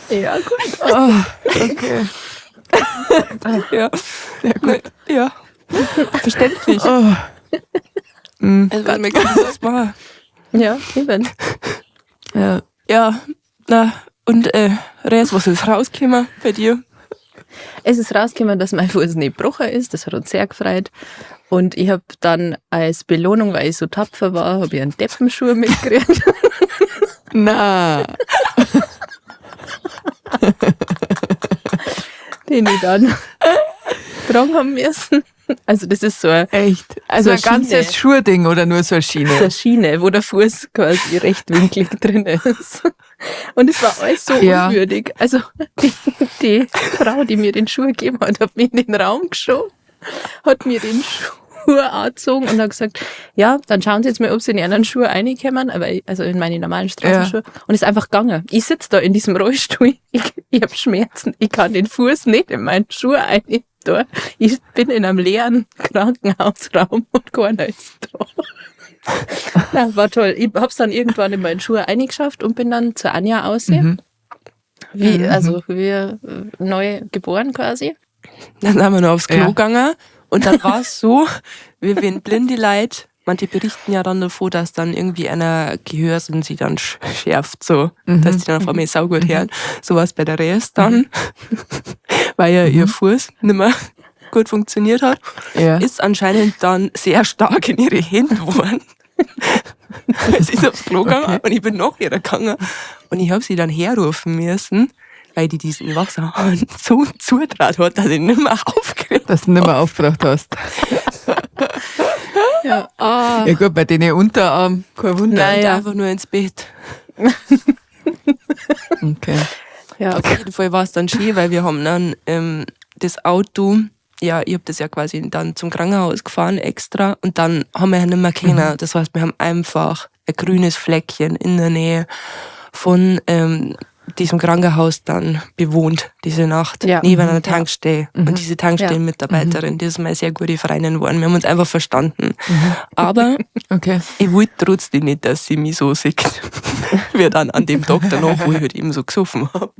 Ja, gut. Oh, okay. Ja. Ja, gut. Ja. Verständlich. Oh. Also, wenn man das war. Ja, eben. Ja. Ja, na, und Res, was ist rausgekommen bei dir? Es ist rausgekommen, dass mein Fuß nicht gebrochen ist. Das hat uns sehr gefreut. Und ich habe dann als Belohnung, weil ich so tapfer war, habe ich einen Deppenschuh mitgekriegt. Na. Den ich dann tragen haben müssen. Also das ist so ein, Echt? Also so ein ganzes Schuhding oder nur so eine Schiene? So eine Schiene, wo der Fuß quasi rechtwinklig drin ist. Und es war alles so unwürdig. Also die Frau, die mir den Schuh gegeben hat, hat mich in den Raum geschoben, hat mir den Schuh angezogen und hat gesagt, ja, dann schauen Sie jetzt mal, ob Sie in die anderen Schuhe reinkommen, aber also in meine normalen Straßenschuhe. Ja. Und ist einfach gegangen. Ich sitze da in diesem Rollstuhl, ich habe Schmerzen, ich kann den Fuß nicht in meinen Schuh rein. Ich bin in einem leeren Krankenhausraum und keiner ist da. Na, war toll. Ich hab's dann irgendwann in meinen Schuhe eingeschafft und bin dann zur Anja aussehen. Wie, also wir neu geboren quasi. Dann sind wir noch aufs Klo gegangen und dann war es so, wir sind blinde Leute, manche berichten ja dann davon, dass dann irgendwie einer Gehörsinn sie dann schärft, so, dass die dann auf einmal saugut hören. So war es bei der Res dann, weil ja ihr Fuß nicht mehr gut funktioniert hat, ist anscheinend dann sehr stark in ihre Hände geworden. Sie ist aufs Klo gegangen und ich bin nach ihr gegangen und ich habe sie dann herrufen müssen, weil die diesen Wasserhahn so zugetraut hat, dass ich nicht mehr aufgeregt. Dass du nicht mehr aufgebracht hast. Ja. Oh. Ja gut, bei denen Unterarm, kein Wunder. Nein, einfach nur ins Bett. Okay. Ja. Auf jeden Fall war es dann schön, weil wir haben dann das Auto, ja, ich habe das ja quasi dann zum Krankenhaus gefahren extra und dann haben wir ja nicht mehr können. Das heißt, wir haben einfach ein grünes Fleckchen in der Nähe von diesem Krankenhaus dann bewohnt, diese Nacht, neben einer Tankstelle. Und diese Tankstellenmitarbeiterin, die ist meine sehr gute Freundin geworden. Wir haben uns einfach verstanden. Aber ich wollte trotzdem nicht, dass sie mich so sieht, wie dann an dem Tag danach, wo ich halt eben so gesoffen habe.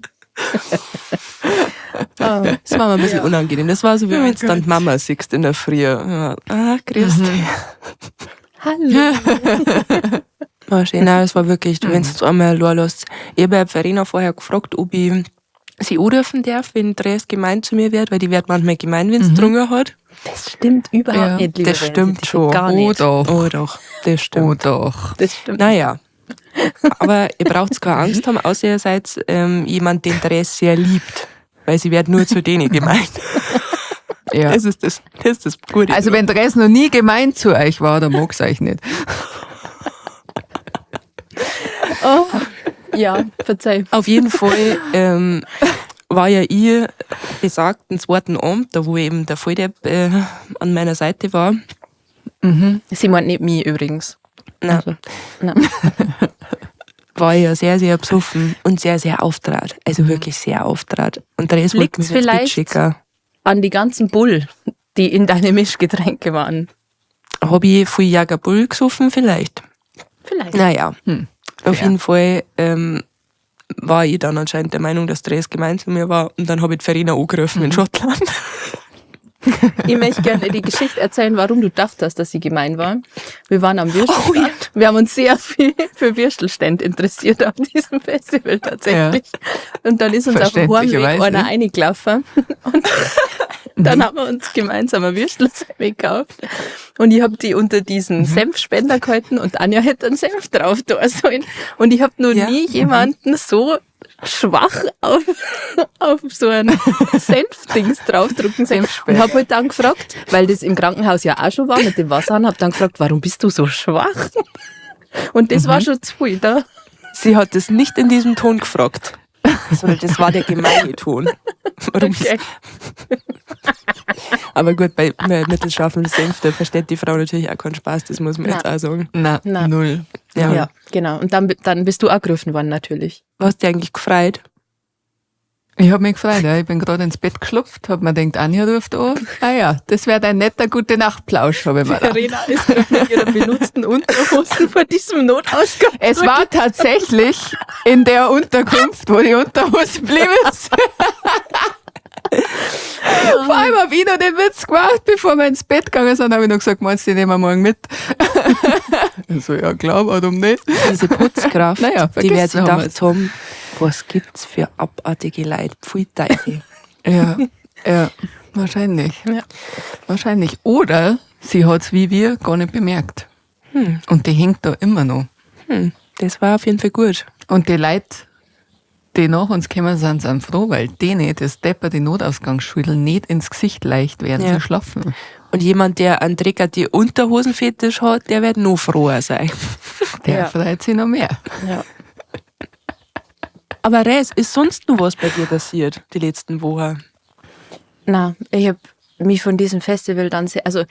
Das war mir ein bisschen unangenehm. Das war so, wie wenn du dann die Mama siehst in der Früh. Ah, grüß dich. Hallo. War schön. Nein, es war wirklich, wenn du es einmal allein lässt. Ich habe ja Verena vorher gefragt, ob ich sie anrufen darf, wenn Dres gemein zu mir wird, weil die wird manchmal gemein, wenn sie getrunken hat. Das stimmt überhaupt nicht, liebe Das stimmt schon. Gar nicht. Oh doch. Oh doch, das stimmt. Oh doch. Das stimmt. Naja. Aber ihr braucht keine Angst haben, außer ihr seid jemand, den Dres sehr liebt. Weil sie wird nur zu denen gemein. Ja. Das ist das, das ist das Gute. Also wenn Dres noch nie gemein zu euch war, dann mag's euch nicht. Oh. Ja, verzeih. Auf jeden Fall war ja ich besagten zweiten Abend, da wo eben der Volldepp an meiner Seite war. Sie meint nicht mich übrigens. Nein. Also, nein. War ich ja sehr, sehr besoffen und sehr, sehr auftrat. Also wirklich sehr auftrat. Und der Rest wollte Liegt's mich ins Bett vielleicht schicken. an die ganzen Bull, die in deine Mischgetränke waren? Hab ich viel Jager Bull gesoffen? Vielleicht. Vielleicht. Naja, auf Fair. jeden Fall war ich dann anscheinend der Meinung, dass Dres gemein zu mir war. Und dann habe ich die Verena angerufen in Schottland. Ich möchte gerne die Geschichte erzählen, warum du dachtest, dass sie gemein war. Wir waren am Würstelstand. Oh ja. Wir haben uns sehr viel für Würstelstände interessiert auf diesem Festival tatsächlich. Und dann ist uns auf dem Heimweg Verständlicherweise. einer reingelaufen. Und dann haben wir uns gemeinsam ein Würstelsemmi gekauft. Und ich habe die unter diesen Senfspender gehalten und Anja hätte einen Senf drauf da sollen. Und ich habe noch nie jemanden so schwach auf so ein Senfdings draufdrücken sehen. Und habe halt dann gefragt, weil das im Krankenhaus ja auch schon war mit dem Wasser, habe dann gefragt, warum bist du so schwach? Und das war schon zu viel da. Sie hat es nicht in diesem Ton gefragt, sondern das war der gemeine Ton. Warum Okay. Aber gut, bei mittelscharfem Senf, da versteht die Frau natürlich auch keinen Spaß, das muss man jetzt auch sagen. Na, Na. null. Ja. Ja, genau. Und dann bist du angegriffen worden natürlich. Hast du dich eigentlich gefreut? Ich habe mich gefreut, ja. Ich bin gerade ins Bett geschlupft, hab mir gedacht, Anja ruft an. Ah ja, das wäre dein netter Gute-Nacht-Plausch, habe ich mir gedacht. Verena ist mit ihrer benutzten Unterhosen vor diesem Notausgang. Es war tatsächlich in der Unterkunft, wo die Unterhose blieb ist. Vor allem habe ich noch den Witz gemacht, bevor wir ins Bett gegangen sind, habe ich noch gesagt, meinst du, die nehmen wir morgen mit? Ich so, ja klar, warum nicht? Diese Putzkraft, Naja, die wird vergessen sich haben gedacht haben, was gibt's für abartige Leute, pfui Teufel. Ja, ja, wahrscheinlich. Ja. Wahrscheinlich. Oder sie hat's wie wir gar nicht bemerkt. Und die hängt da immer noch. Das war auf jeden Fall gut. Und die Leute, die nach uns gekommen sind, sind froh, weil denen das depperte Notausgangsschüttel nicht ins Gesicht leicht werden Ja. sie schlafen. Und jemand, der einen Dreck an die Unterhosenfetisch hat, der wird noch froher sein. Der Ja. freut sich noch mehr. Ja. Aber Res, ist sonst noch was bei dir passiert, die letzten Wochen? Na, ich habe mich von diesem Festival dann sehr, also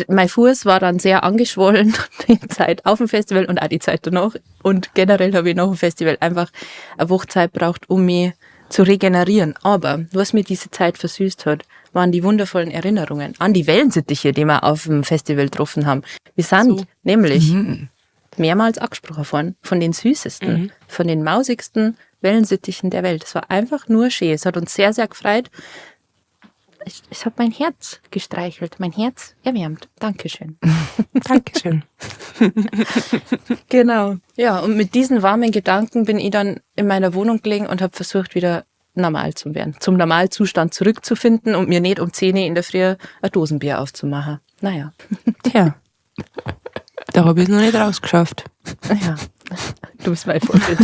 mein Fuß war dann sehr angeschwollen die Zeit auf dem Festival und auch die Zeit danach. Und generell habe ich nach dem Festival einfach eine Woche Zeit braucht, um mich zu regenerieren. Aber was mir diese Zeit versüßt hat, waren die wundervollen Erinnerungen an die Wellensittiche, die wir auf dem Festival getroffen haben. Wir sind So. nämlich mehrmals angesprochen worden von den süßesten, von den mausigsten Wellensittichen der Welt. Es war einfach nur schön. Es hat uns sehr, sehr gefreut. Es hat mein Herz gestreichelt, mein Herz erwärmt. Dankeschön. Dankeschön. Genau. Ja, und mit diesen warmen Gedanken bin ich dann in meiner Wohnung gelegen und habe versucht, wieder normal zu werden, zum Normalzustand zurückzufinden und mir nicht um 10 Uhr in der Früh ein Dosenbier aufzumachen. Naja. Tja, da habe ich es noch nicht rausgeschafft. Ja, du bist mein Vorbild.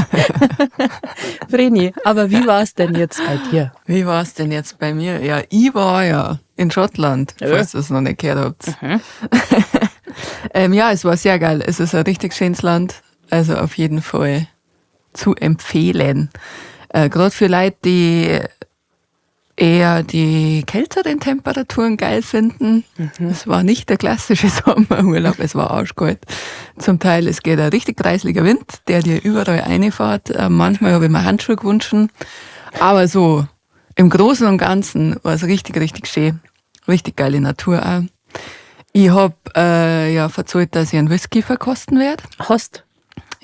Vreni, aber wie war es denn jetzt bei dir? Wie war es denn jetzt bei mir? Ja, ich war ja in Schottland, Ja. falls ihr es noch nicht gehört habt. Ja, es war sehr geil. Es ist ein richtig schönes Land. Also auf jeden Fall zu empfehlen. Gerade für Leute, die eher die kälteren Temperaturen geil finden. Es war nicht der klassische Sommerurlaub, es war arschkalt. Zum Teil, es geht ein richtig kreisliger Wind, der dir überall reinfährt. Manchmal habe ich mir Handschuhe gewünscht. Aber so im Großen und Ganzen war es richtig, richtig schön. Richtig geile Natur auch. Ich hab ja verzeiht, dass ich einen Whisky verkosten werde. Host.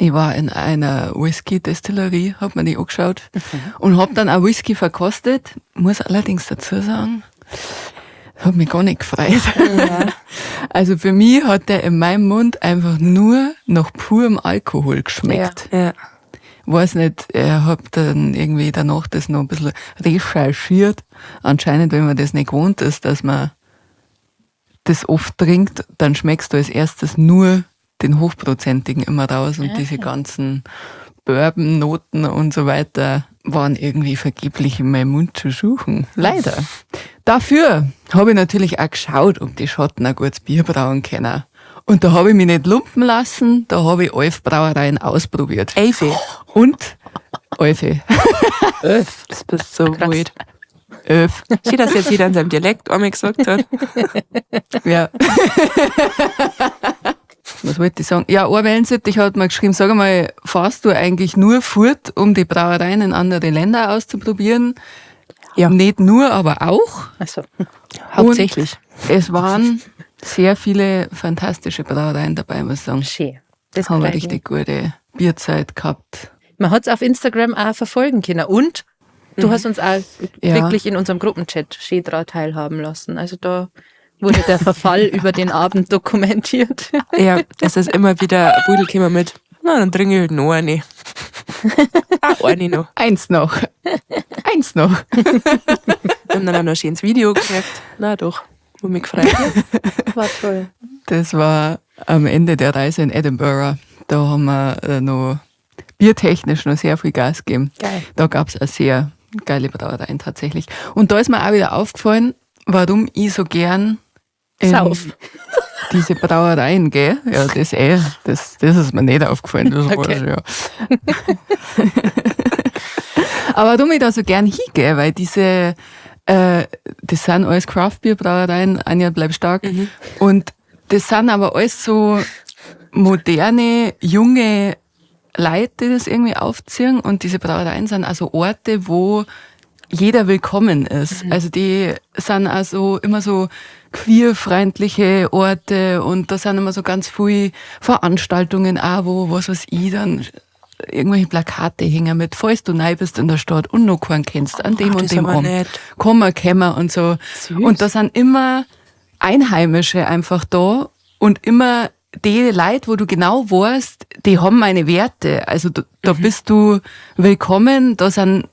Ich war in einer Whisky-Destillerie, hab mir die angeschaut und hab dann auch Whisky verkostet. Muss allerdings dazu sagen, hat mich gar nicht gefreut. Also für mich hat der in meinem Mund einfach nur nach purem Alkohol geschmeckt. Ja. Weiß nicht, ich hab dann irgendwie danach das noch ein bisschen recherchiert. Anscheinend, wenn man das nicht gewohnt ist, dass man das oft trinkt, dann schmeckst du als erstes nur den hochprozentigen immer raus und diese ganzen Bourbon-Noten und so weiter waren irgendwie vergeblich in meinem Mund zu suchen. Leider. Dafür habe ich natürlich auch geschaut, ob die Schotten ein gutes Bier brauen können. Und da habe ich mich nicht lumpen lassen, da habe ich 11 Brauereien ausprobiert. Elfe. Und Elfe. 11. Das bist so Krass. weird. 11. Schön, dass jetzt jeder in seinem Dialekt einmal gesagt hat. Ja. Was wollte ich sagen? Ja, ein Wellensittich hat mir geschrieben, sag mal, fahrst du eigentlich nur fort, um die Brauereien in andere Länder auszuprobieren? Ja. Nicht nur, aber auch. Also, Hauptsächlich. Und es waren sehr viele fantastische Brauereien dabei, muss ich sagen. schön. Das Haben wir freut mich. richtig gute Bierzeit gehabt. Man hat es auf Instagram auch verfolgen können. Und du hast uns auch Ja. wirklich in unserem Gruppenchat schön dran teilhaben lassen. Also da wurde der Verfall über den Abend dokumentiert. Ja, es ist immer wieder ein Pudel gekommen mit, na, dann trinke ich halt noch eine. Ah, eine noch. Eins noch. Eins noch. Wir haben dann auch noch ein schönes Video gekriegt. Na doch, wo mich gefreut. War toll. Das war am Ende der Reise in Edinburgh. Da haben wir noch biertechnisch noch sehr viel Gas gegeben. Geil. Da gab es eine sehr geile Brauereien tatsächlich. Und da ist mir auch wieder aufgefallen, warum ich so gern in Sauf. diese Brauereien gehe. Ja, das eh, das ist mir nicht aufgefallen, das Okay. weiß ich ja. Aber warum ich da so gern hingehe, weil diese, das sind alles Craft-Bier-Brauereien, Anja, bleib stark. Und das sind aber alles so moderne, junge Leute, die das irgendwie aufziehen. Und diese Brauereien sind also Orte, wo jeder willkommen ist. Also die sind also immer so queerfreundliche Orte und da sind immer so ganz viele Veranstaltungen auch, wo, was weiß ich, dann irgendwelche Plakate hängen mit, falls du neu bist in der Stadt und noch keinen kennst, an dem Ach, und das ist dem aber Abend. nett. Kommen, kommen und so. Süß. Und da sind immer Einheimische einfach da und immer die Leute, wo du genau weißt, die haben meine Werte. Also da, da bist du willkommen, da sind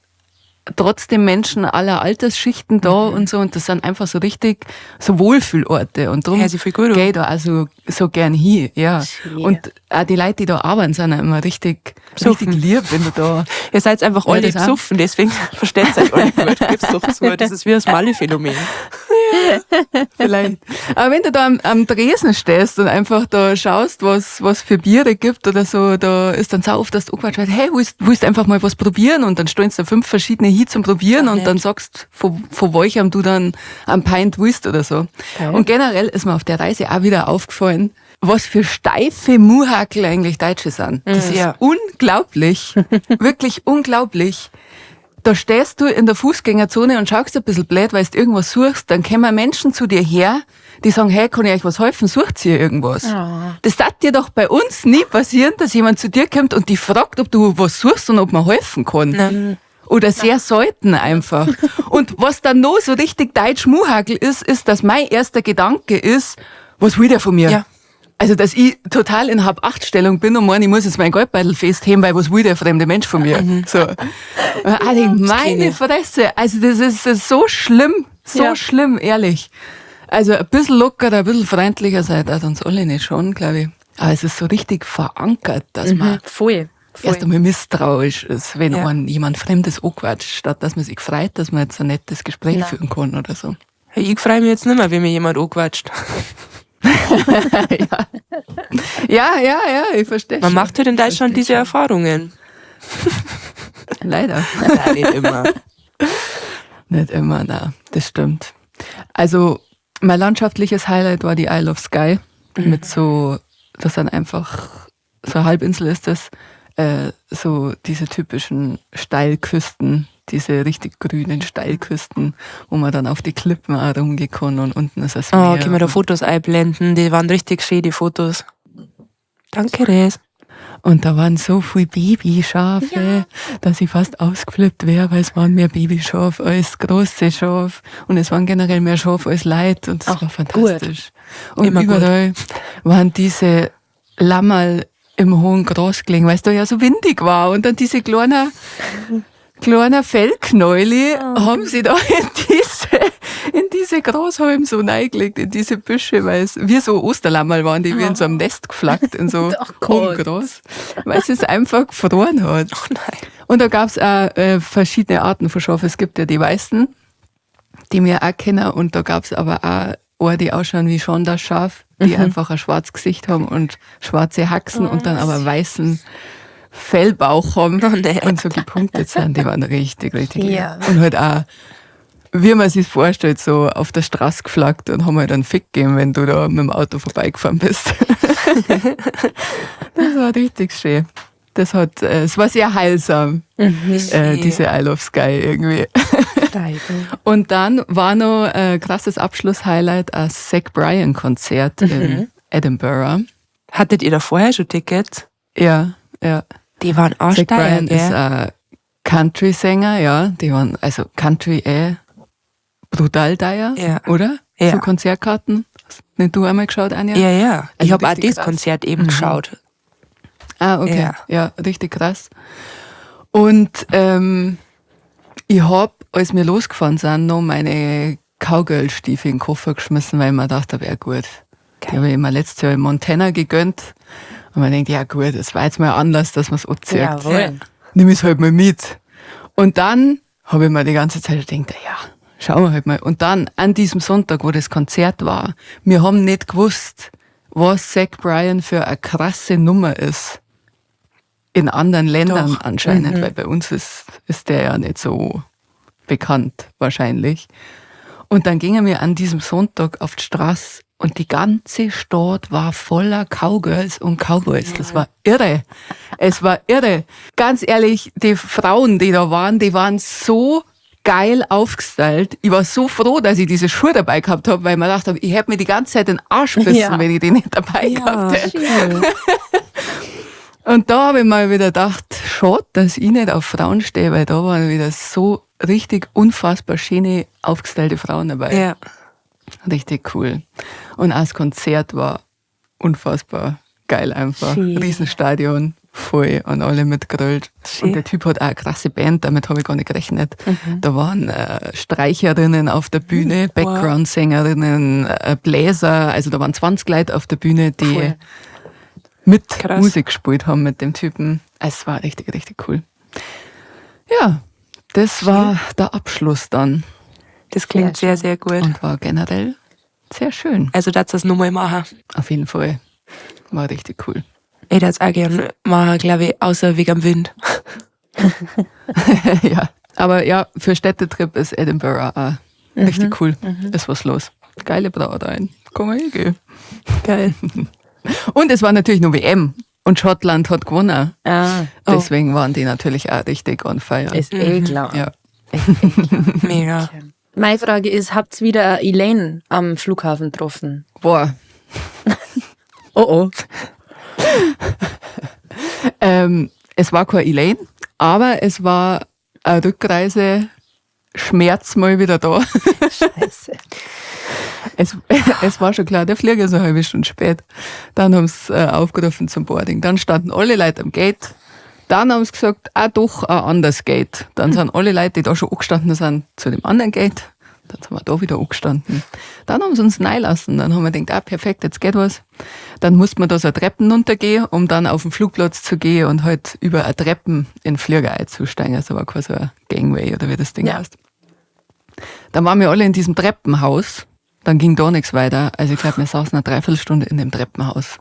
trotzdem Menschen aller Altersschichten da und so und das sind einfach so richtig so Wohlfühlorte und darum Ja, sie voll gut an. gehe ich da also so gern hin, ja. Schön. Und auch die Leute, die da arbeiten, sind auch immer richtig, Besoffen. richtig lieb, wenn du da Ihr seid einfach Ja, alle das auch. besoffen, deswegen versteht euch alle gut. Gib's doch zu. Das ist wie das Malle-Phänomen. Vielleicht. Aber wenn du da am Tresen stehst und einfach da schaust, was für Biere gibt oder so, da ist dann so oft, dass du angequatscht wird, hey, willst einfach mal was probieren? Und dann stehen da 5 verschiedene hin zum Probieren Ach, und nett. dann sagst, von welchem du dann am Pint willst oder so. Geil. Und generell ist mir auf der Reise auch wieder aufgefallen, was für steife Muhackel eigentlich Deutsche sind. Das ist Ja. unglaublich. Wirklich unglaublich. Da stehst du in der Fußgängerzone und schaust ein bisschen blöd, weil du irgendwas suchst, dann kommen Menschen zu dir her, die sagen, hey, kann ich euch was helfen? Sucht ihr irgendwas? Oh. Das darf dir doch bei uns nie passieren, dass jemand zu dir kommt und dich fragt, ob du was suchst und ob man helfen kann. Nein. Oder sehr selten einfach. Und was dann noch so richtig deutsch Muhackel ist, ist, dass mein erster Gedanke ist, was will der von mir? Ja. Also, dass ich total in Hab-Acht-Stellung bin und meine, ich muss jetzt mein Geldbeutel festheben, weil was will der fremde Mensch von mir? So. Und ich denk, meine kenn ich. Fresse, also das ist so schlimm, so Ja. schlimm, ehrlich. Also ein bisschen lockerer, ein bisschen freundlicher seid ihr uns alle nicht schon, glaube ich. Aber es ist so richtig verankert, dass man Voll. Voll. erst einmal misstrauisch ist, wenn Ja. einen jemand Fremdes anquatscht, statt dass man sich freut, dass man jetzt ein nettes Gespräch Nein. führen kann oder so. Hey, ich freue mich jetzt nicht mehr, wenn mir jemand anquatscht. Ja, ich verstehe Man schon. macht halt in Deutschland Verstehe diese Erfahrungen. schon. Leider. Nein, nicht immer. Nicht immer, na, das stimmt. Also, mein landschaftliches Highlight war die Isle of Skye. Mit so, das sind einfach, so eine Halbinsel ist das, so diese typischen Steilküsten, diese richtig grünen Steilküsten, wo man dann auf die Klippen auch rumgehen kann und unten ist das Oh, Meer. können wir da Fotos einblenden? Die waren richtig schön, die Fotos. Danke, Res. Und da waren so viele Babyschafe, dass ich fast ausgeflippt wäre, weil es waren mehr Babyschafe als große Schafe. Und es waren generell mehr Schafe als Leute. Und das Ach, war fantastisch. Und Immer gut. überall waren diese Lammerl im hohen Gras gelegen, weil es da ja so windig war. Und dann diese kleinen Fellknäule haben sie da in diese Grashalm so reingelegt, in diese Büsche, weil es wie so Osterlammerl waren, die wie in so einem Nest geflackt, in so Ach hohem Gott. Gras, weil es einfach gefroren hat. Oh nein. Und da gab's auch verschiedene Arten von Schafen. Es gibt ja die Weißen, die wir auch kennen, und da gab's aber auch eine, die ausschauen wie schon das Schaf. Die einfach ein schwarzes Gesicht haben und schwarze Haxen und dann aber weißen Fellbauch haben Oh, nee. und so gepunktet sind. Die waren richtig, richtig lieb. Ja. Und halt auch, wie man sich vorstellt, so auf der Straße geflaggt und haben halt einen Fick gegeben, wenn du da mit dem Auto vorbeigefahren bist. Das war richtig schön. Es war sehr heilsam, diese Isle of Skye irgendwie. Und dann war noch ein krasses Abschlusshighlight, ein Zach Bryan-Konzert in Edinburgh. Hattet ihr da vorher schon Tickets? Ja, ja. Die waren Zach arschteuer, Bryan gell? ist ein Country-Sänger, ja. Die waren, also Country brutal teuer, Ja. oder? Ja. So Konzertkarten. Hast nicht du einmal geschaut, Anja? Ja, ja. Ich Also habe auch richtig das krass. Konzert eben geschaut. Ah, okay. Ja. Ja, richtig krass. Und ich hab, als wir losgefahren sind, noch meine Cowgirl-Stiefel in den Koffer geschmissen, weil ich mir gedacht hab, ja gut, die habe ich mir letztes Jahr in Montana gegönnt. Und man denkt, ja gut, das war jetzt mal ein Anlass, dass man's anzieht. Jawohl. Nimm ich's halt mal mit. Und dann habe ich mir die ganze Zeit gedacht, ja, schauen wir halt mal. Und dann, an diesem Sonntag, wo das Konzert war, wir haben nicht gewusst, was Zach Bryan für eine krasse Nummer ist. In anderen Ländern Doch. anscheinend, weil bei uns ist der ja nicht so bekannt, wahrscheinlich. Und dann gingen wir an diesem Sonntag auf die Straße und die ganze Stadt war voller Cowgirls und Cowboys. Das war irre. Es war irre. Ganz ehrlich, die Frauen, die da waren, die waren so geil aufgestylt. Ich war so froh, dass ich diese Schuhe dabei gehabt hab, weil ich mir gedacht hab, ich hätte mir die ganze Zeit den Arsch bissen, wenn ich die nicht dabei gehabt hätte. Und da habe ich mal wieder gedacht, schade, dass ich nicht auf Frauen stehe, weil da waren wieder so richtig unfassbar schöne, aufgestylte Frauen dabei. Ja. Richtig cool. Und auch das Konzert war unfassbar geil einfach. Schön. Riesenstadion, voll und alle mitgerollt. Schön. Und der Typ hat auch eine krasse Band, damit habe ich gar nicht gerechnet. Da waren Streicherinnen auf der Bühne, Background-Sängerinnen, Bläser, also da waren 20 Leute auf der Bühne, die Cool. mit Krass. Musik gespielt haben mit dem Typen. Es war richtig, richtig cool. Ja, das war der Abschluss dann Das klingt sehr, sehr gut. und war generell sehr schön. Also, dass das nochmal machen. Auf jeden Fall. War richtig cool. Ich würde es auch gern machen, glaube ich, außer wegen dem Wind. Ja. Aber ja, für Städtetrip ist Edinburgh auch richtig cool. Ist was los. Geile Brauereien. Komm mal hingehen. Geil. Und es war natürlich nur WM. Und Schottland hat gewonnen. Ah, Oh. Deswegen waren die natürlich auch richtig on fire. ist eh klar. Ja. Mega. Meine Frage ist, habt ihr wieder Elaine am Flughafen getroffen? Boah. Oh oh. Es war keine Elaine, aber es war eine Rückreise, Schmerz mal wieder da. Scheiße. Es war schon klar, der Flieger ist eine halbe Stunde spät. Dann haben sie aufgerufen zum Boarding. Dann standen alle Leute am Gate. Dann haben sie gesagt, ah doch, ein anderes Gate. Dann sind alle Leute, die da schon angestanden sind, zu dem anderen Gate. Dann sind wir da wieder angestanden. Dann haben sie uns reinlassen. Dann haben wir gedacht, ah, perfekt, jetzt geht was. Dann musste man da so Treppen runtergehen, um dann auf den Flugplatz zu gehen und halt über eine Treppen in den Flieger einzusteigen. Also war quasi so ein Gangway oder wie das Ding heißt. Dann waren wir alle in diesem Treppenhaus. Dann ging da nichts weiter. Also ich glaub, wir saßen eine Dreiviertelstunde in dem Treppenhaus.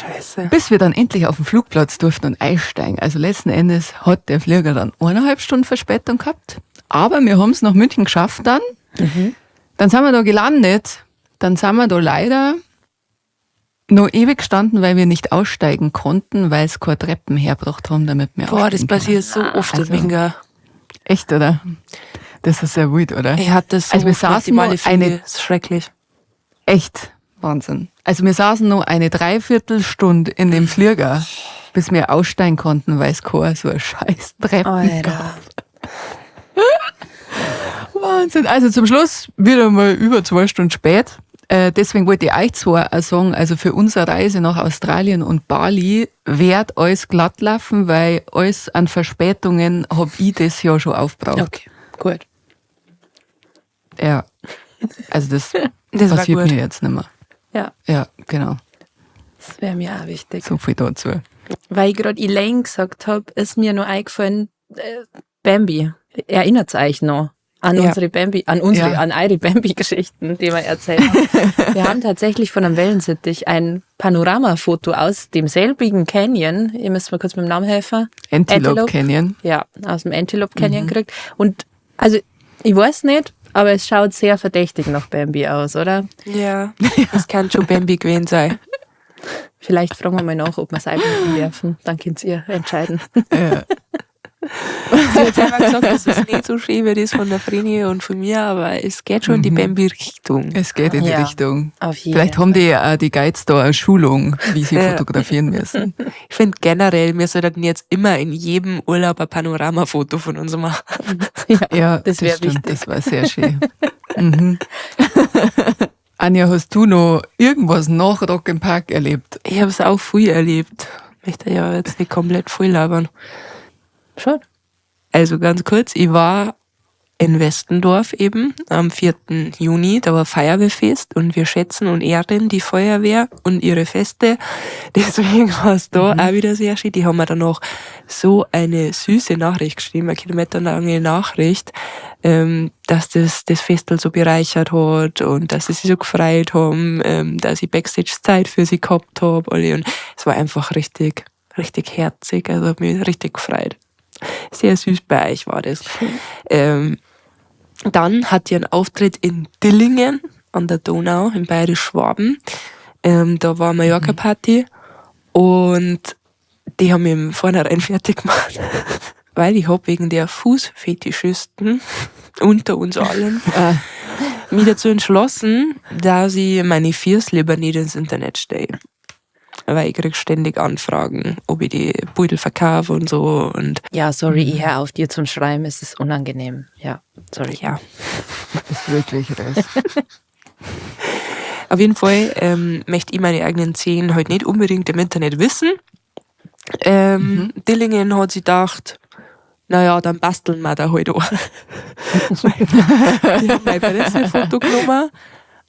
Scheiße. Bis wir dann endlich auf den Flugplatz durften und einsteigen. Also letzten Endes hat der Flieger dann 1,5 Stunden Verspätung gehabt. Aber wir haben's nach München geschafft dann. Dann sind wir da gelandet. Dann sind wir da leider noch ewig gestanden, weil wir nicht aussteigen konnten, weil es keine Treppen hergebracht haben, damit wir Boah, das aussteigen können. passiert so oft Also- in Minga. Echt, oder? Das ist sehr wild, oder? Ich hatte das so Also wir oft mit saßen die Male noch eine Flüge. Das ist schrecklich. Echt Wahnsinn. Also wir saßen noch eine Dreiviertelstunde in dem Flieger, bis wir aussteigen konnten, weil es keine so eine scheiß Treppen Alter. gab. Wahnsinn. Also zum Schluss wieder mal über 2 Stunden spät. Deswegen wollte ich euch zwar auch sagen, also für unsere Reise nach Australien und Bali wird alles glatt laufen, weil alles an Verspätungen hab ich das Jahr schon aufgebraucht. Okay, gut. Ja. Also das, Das war passiert gut. mir jetzt nicht mehr. Ja, Ja, genau. das wäre mir auch wichtig. So viel dazu. Weil ich gerade Elaine gesagt hab, ist mir nur eingefallen, Bambi. Erinnert euch noch An Ja. unsere Bambi, an unsere, Ja. an eure Bambi-Geschichten, die wir erzählt haben. Wir haben tatsächlich von einem Wellensittich ein Panoramafoto aus demselbigen Canyon. Ihr müsst mir kurz mit dem Namen helfen. Antelope Canyon. Ja, aus dem Antelope Canyon gekriegt. Und also, ich weiß nicht, aber es schaut sehr verdächtig nach Bambi aus, oder? Ja, das kann schon Bambi gewesen sein. Vielleicht fragen wir mal nach, ob wir es einbinden dürfen. Dann könnt ihr entscheiden. Ja. Sie hat selber gesagt, das ist nicht so schön wie das von der Vreni und von mir, aber es geht schon in die Bambi-Richtung. Es geht in die Ja. Richtung. Auf jeden Vielleicht haben die auch die Guides da eine Schulung, wie sie Ja. fotografieren müssen. Ich finde generell, wir sollten jetzt immer in jedem Urlaub ein Panoramafoto von uns machen. Ja, Das wär stimmt, wichtig. Das war sehr schön. Anja, hast du noch irgendwas nach Rock im Park erlebt? Ich habe es auch früh erlebt. Möchte ja jetzt nicht komplett voll labern. Schon. Also ganz kurz, ich war in Westendorf eben am 4. Juni, da war Feuerwehrfest und wir schätzen und ehren die Feuerwehr und ihre Feste. Deswegen war es da auch wieder sehr schön. Die haben mir dann noch so eine süße Nachricht geschrieben, eine kilometerlange Nachricht, dass das Festel so bereichert hat und dass sie sich so gefreut haben, dass ich Backstage Zeit für sie gehabt habe. Alle. Und es war einfach richtig, richtig herzig, also hat mich richtig gefreut. Sehr süß bei euch war das. Dann hat ihr einen Auftritt in Dillingen an der Donau in Bayerisch-Schwaben. Da war Mallorca-Party und die haben mich im Vornherein fertig gemacht, weil ich hab wegen der Fußfetischisten unter uns allen mich dazu entschlossen, dass ich meine Füße lieber nicht ins Internet stelle. Weil ich krieg ständig Anfragen, ob ich die Beutel verkaufe und so. Und Ja, sorry, ich hör auf dir zum Schreiben, es ist unangenehm. Ja, sorry. ja, Das ist wirklich das. auf jeden Fall möchte ich meine eigenen Zehen halt nicht unbedingt im Internet wissen. Dillingen hat sich gedacht, naja, dann basteln wir da halt auch. Die haben mein Pressefoto genommen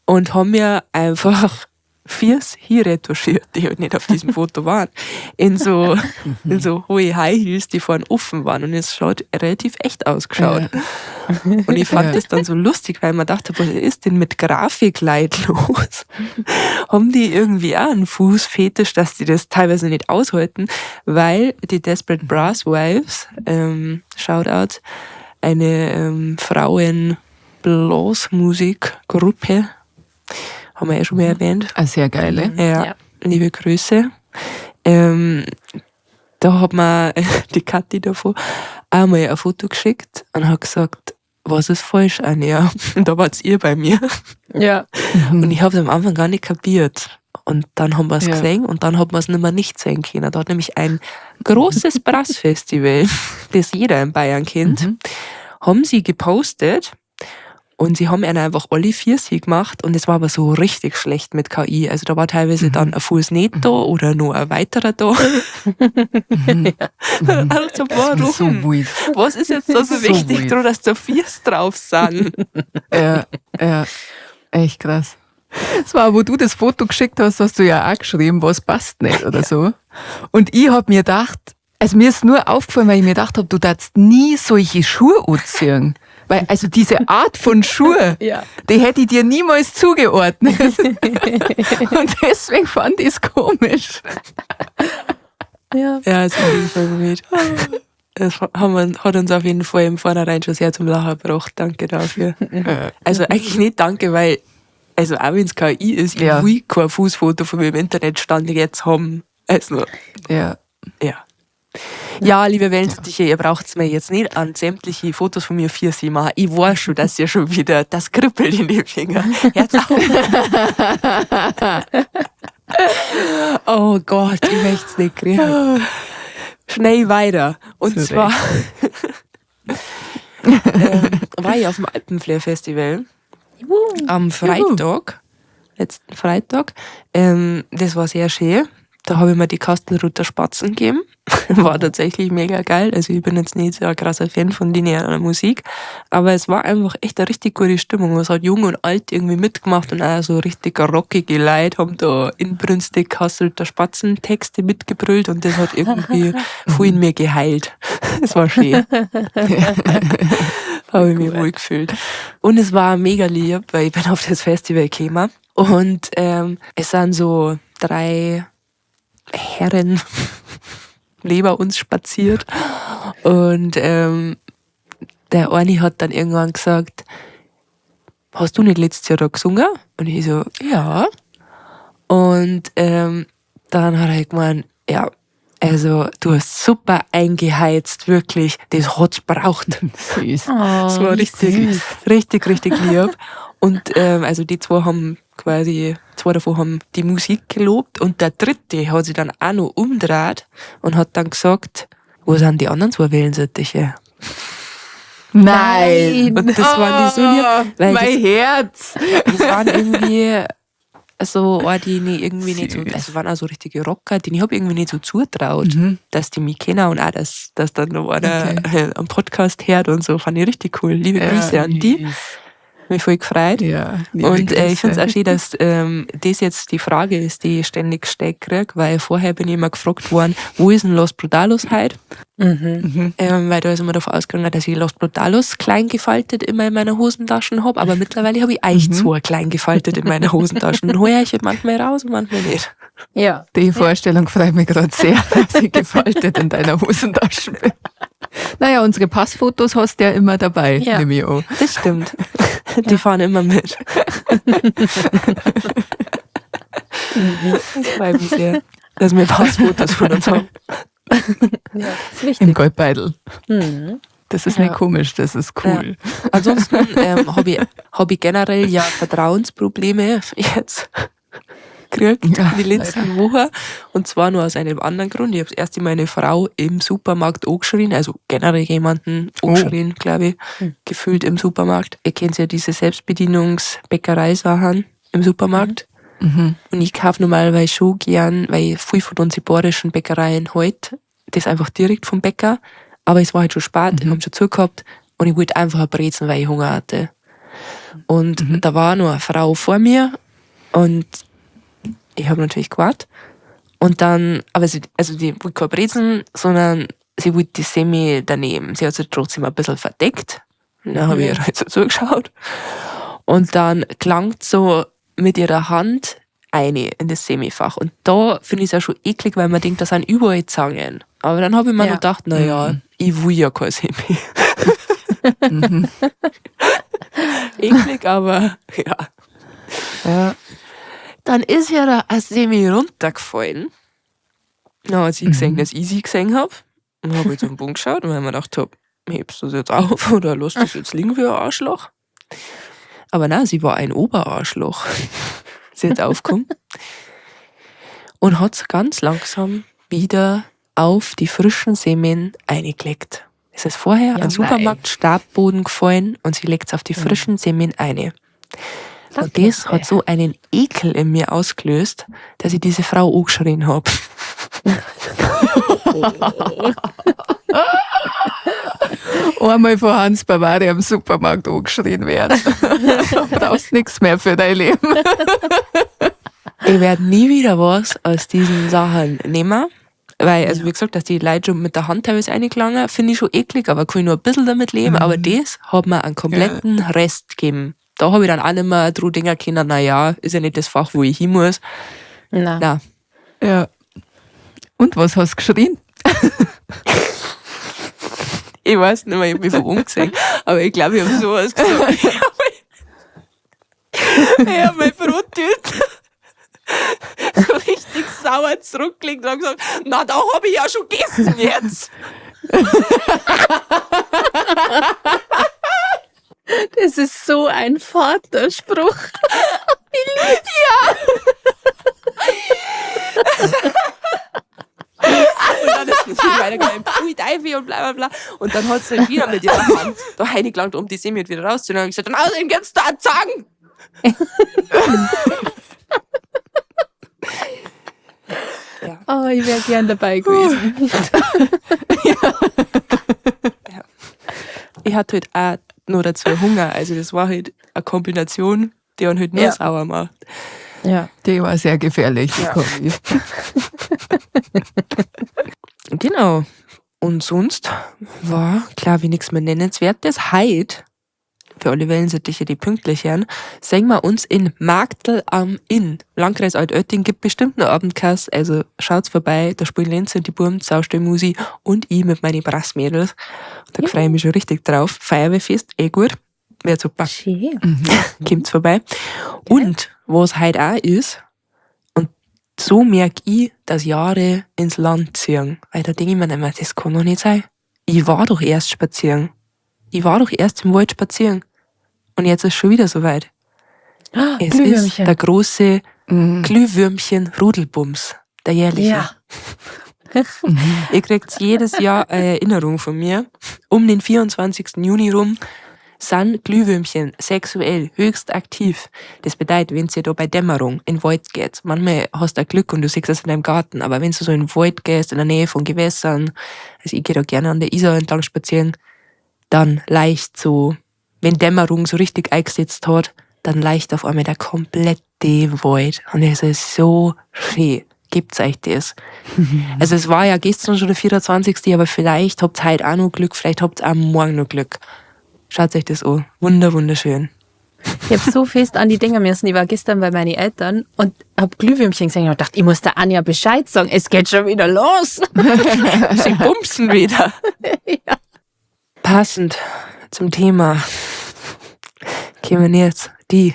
und haben mir einfach Füße hier retuschiert, die halt nicht auf diesem Foto waren, in so hohe High Heels, die vorne offen waren und es schaut relativ echt ausgeschaut. Ja. Und ich fand Ja. das dann so lustig, weil man dachte, was ist denn mit Grafikleit los? Haben die irgendwie auch einen Fußfetisch, dass die das teilweise nicht aushalten, weil die Desperate Brass Wives, Shoutout, eine Frauen-Blasmusik-Gruppe, haben wir ja schon mal erwähnt. Eine sehr geile. Ja, Ja. liebe Grüße. Da hat mir die Kathi davon auch mal ein Foto geschickt und hat gesagt, was ist falsch, Anja? Und da war's ihr bei mir. Ja. Und ich hab's am Anfang gar nicht kapiert. Und dann haben wir's Ja. gesehen und dann hat man's nicht mehr nicht sehen können. Da hat nämlich ein großes Brassfestival, das jeder in Bayern kennt, haben sie gepostet. Und sie haben ihnen einfach alle vier sie gemacht und es war aber so richtig schlecht mit KI. Also da war teilweise dann ein Fuß nicht da oder nur ein weiterer da. Also Das ist so warum? weird. Was ist jetzt da so So wichtig, weird. dran, dass da Viers drauf sind? Ja, ja. Echt krass. Es war, wo du das Foto geschickt hast, hast du ja auch geschrieben, was passt nicht oder so. Und ich hab mir gedacht, also mir ist nur aufgefallen, weil ich mir gedacht hab, du darfst nie solche Schuhe anziehen. Weil, also diese Art von Schuhe, Ja. die hätte ich dir niemals zugeordnet. Und deswegen fand ich's komisch. Ja. Ja, es war auf jeden Fall weird. Das hat uns auf jeden Fall im Vornherein schon sehr zum Lachen gebracht. Danke dafür. Also eigentlich nicht danke, weil, also auch wenn's KI ist, ich Ja. will kein Fußfoto von mir im Internet stand jetzt haben. Also, Ja. ja. Ja, liebe Wellensittiche, ihr braucht's mir jetzt nicht an sämtliche Fotos von mir vier sie machen. Ich weiß schon, dass ihr schon wieder das kribbelt in den Fingern. Hört's auf. Oh Gott, ich möcht's nicht kriegen. Schnell weiter. Und Zu zwar war ich auf dem Alpenflair Festival am Freitag, letzten Freitag. Das war sehr schön. Da habe ich mir die Kastelruther Spatzen gegeben. War tatsächlich mega geil. Also ich bin jetzt nicht so ein krasser Fan von linearer Musik, aber es war einfach echt eine richtig gute Stimmung. Es hat jung und alt irgendwie mitgemacht und auch so richtig rockige Leute haben da inbrünstig Kastelruther Spatzen-Texte mitgebrüllt und das hat irgendwie voll in mir geheilt. Es war schön. Habe ich mich wohl gefühlt. Und es war mega lieb, weil ich bin auf das Festival gekommen. Und es sind so 3 Herren neben uns spaziert. Und der eine hat dann irgendwann gesagt, hast du nicht letztes Jahr da gesungen? Und ich so, ja. Und dann hat er gemeint, ja, also du hast super eingeheizt, wirklich, das hat's braucht. Süß. Oh, Das war richtig, süß. richtig, richtig lieb. Und also die zwei haben quasi, zwei davon haben die Musik gelobt und der dritte hat sich dann auch noch umgedreht und hat dann gesagt, wo sind die anderen 2 Wellensittiche? Nein! Und das waren die so lieb, weil mein das, Herz! Das waren irgendwie so, oh, die nicht irgendwie nicht so, Süß. also waren auch so richtige Rocker, die ich hab irgendwie nicht so zutraut, dass die mich kennen und auch, dass dann noch einer am Podcast hört und so, fand ich richtig cool. Liebe Grüße an die. Süß. Mich voll gefreut. Ja, liebe Und ich Grüße. find's auch schön, dass das jetzt die Frage ist, die ich ständig gestellt krieg, weil vorher bin ich immer gefragt worden, wo ist denn Los Brutalos heute? Weil da ist immer davon ausgegangen, dass ich Los Brutalos klein gefaltet immer in meiner Hosentaschen hab, aber mittlerweile hab ich euch 2 klein gefaltet in meiner Hosentaschen. Und hol ich halt manchmal raus und manchmal nicht. Ja. Die Vorstellung freut mich grad sehr, dass ich gefaltet in deiner Hosentasche bin. Naja, unsere Passfotos hast du ja immer dabei, Ja. nehme ich an. Das stimmt. Die fahren immer mit. Das freut mich sehr, dass wir Passfotos von uns haben. Ja, das ist wichtig. Im Goldbeutel. Das ist nicht komisch, das ist cool. Ja. Ansonsten hab ich generell ja Vertrauensprobleme jetzt gekriegt Ja, in die letzten Wochen. Und zwar nur aus einem anderen Grund. Ich hab's erst meine Frau im Supermarkt angeschrien, also generell jemanden angeschrien, glaub ich, gefühlt im Supermarkt. Ihr kennt ja diese Selbstbedienungsbäckerei-Sachen im Supermarkt. Und ich kaufe normalerweise schon gern, weil ich viel von unseren bayerischen Bäckereien halt, das einfach direkt vom Bäcker. Aber es war halt schon spät, ich hab schon zugehabt und ich wollte einfach eine Brezen, weil ich Hunger hatte. Und da war noch eine Frau vor mir und ich hab natürlich gewartet. Und dann, aber sie, also die wollte keine Brezen, sondern sie wollte die Semi daneben. Sie hat sich trotzdem ein bisschen verdeckt. Und dann hab ich ihr halt so zugeschaut. Und dann klangt so mit ihrer Hand eine in das Semifach. Und da finde ich es auch schon eklig, weil man denkt, da sind überall Zangen. Aber dann hab ich mir noch gedacht, na ja, ich will ja kein Semi. Eklig, aber ja. Dann ist ja da ein Semi runtergefallen. Dann hat sie gesehen, dass ich sie gesehen hab. Und hab ich zum Boden geschaut und hab mir gedacht, hab, hebst du das jetzt auf oder lass das jetzt liegen wie ein Arschloch? Aber nein, sie war ein Oberarschloch. Sie hat aufgekommen und hat's ganz langsam wieder auf die frischen Semen eingelegt. Es ist vorher an den Supermarkt Stabboden gefallen und sie legt's auf die frischen Semen eine. Und das hat so einen Ekel in mir ausgelöst, dass ich diese Frau angeschrien hab. Einmal von Hans Bavaria im Supermarkt angeschrien werden. Du brauchst nichts mehr für dein Leben. Ich werde nie wieder was aus diesen Sachen nehmen. Weil, also wie gesagt, dass die Leute schon mit der Hand teilweise reingelangen, finde ich schon eklig, aber kann ich nur ein bisschen damit leben. Aber das hat mir einen kompletten Rest gegeben. Da habe ich dann auch nicht mehr dran denken können, na ja, ist ja nicht das Fach, wo ich hin muss. Nein. Nein. Ja. Und was hast du geschrien? Ich weiß nicht mehr, ich hab mich von oben gesehen, aber ich glaube, ich hab sowas gesagt. Ich hab mein Brottüten so richtig sauer zurückgelegt und hab gesagt, na, da hab ich ja schon gegessen jetzt. Das ist so ein Vaterspruch. Ja. Und dann ist es natürlich weitergegangen, pfui, Teufel und bla bla bla. Und dann hat sie halt wieder mit ihrer Hand da reingelangt, um die Semi wieder rauszunehmen. Und ich gesagt, und außerdem gibt's da einen Zangen. Ja. Oh, ich wär gern dabei gewesen. Ja. Ja. Ich hatte halt auch noch dazu Hunger. Also das war halt eine Kombination, die einen halt nur sauer macht. Ja. Die war sehr gefährlich, die Kombi. Genau. Und sonst war, klar, wie nichts mehr Nennenswertes. Heit, für alle Wellensittiche, die pünktlich hören, sehen wir uns in Marktl am Inn. Landkreis Altötting gibt bestimmt einen Abendkass, also schaut's vorbei, da spielen Lenz und die Burm, Saustell-Musi und ich mit meinen Brassmädels. Da freue ich mich schon richtig drauf. Feuerwehrfest, eh gut. Wird super. Schön. Kommt's vorbei. Und was heute auch ist, und so merk ich, dass Jahre ins Land ziehen. Weil da denke ich mir immer, das kann doch nicht sein. Ich war doch erst spazieren. Ich war doch erst im Wald spazieren. Und jetzt ist schon wieder soweit. Es ist Glühwürmchen. der große Glühwürmchen-Rudelbums, der jährliche. Ja. Ihr kriegt jedes Jahr eine Erinnerung von mir. Um den 24. Juni rum sind Glühwürmchen sexuell höchst aktiv. Das bedeutet, wenn ihr da bei Dämmerung in den Wald geht, manchmal hast du auch Glück und du siehst das in deinem Garten, aber wenn du so in den Wald gehst, in der Nähe von Gewässern, also ich gehe da gerne an der Isar entlang spazieren, dann leicht so, wenn Dämmerung so richtig eingesetzt hat, dann leicht auf einmal der komplette Wald. Und es ist so schön. Gebt's euch das. Also es war ja gestern schon der 24., aber vielleicht habt ihr heute auch noch Glück, vielleicht habt ihr auch morgen noch Glück. Schaut euch das an. Wunderschön. Ich hab so fest an die Dinger müssen. Ich war gestern bei meinen Eltern und hab Glühwürmchen gesehen und dachte, ich muss der Anja Bescheid sagen, es geht schon wieder los. Sie bumsen wieder. Ja. Passend zum Thema kommen jetzt die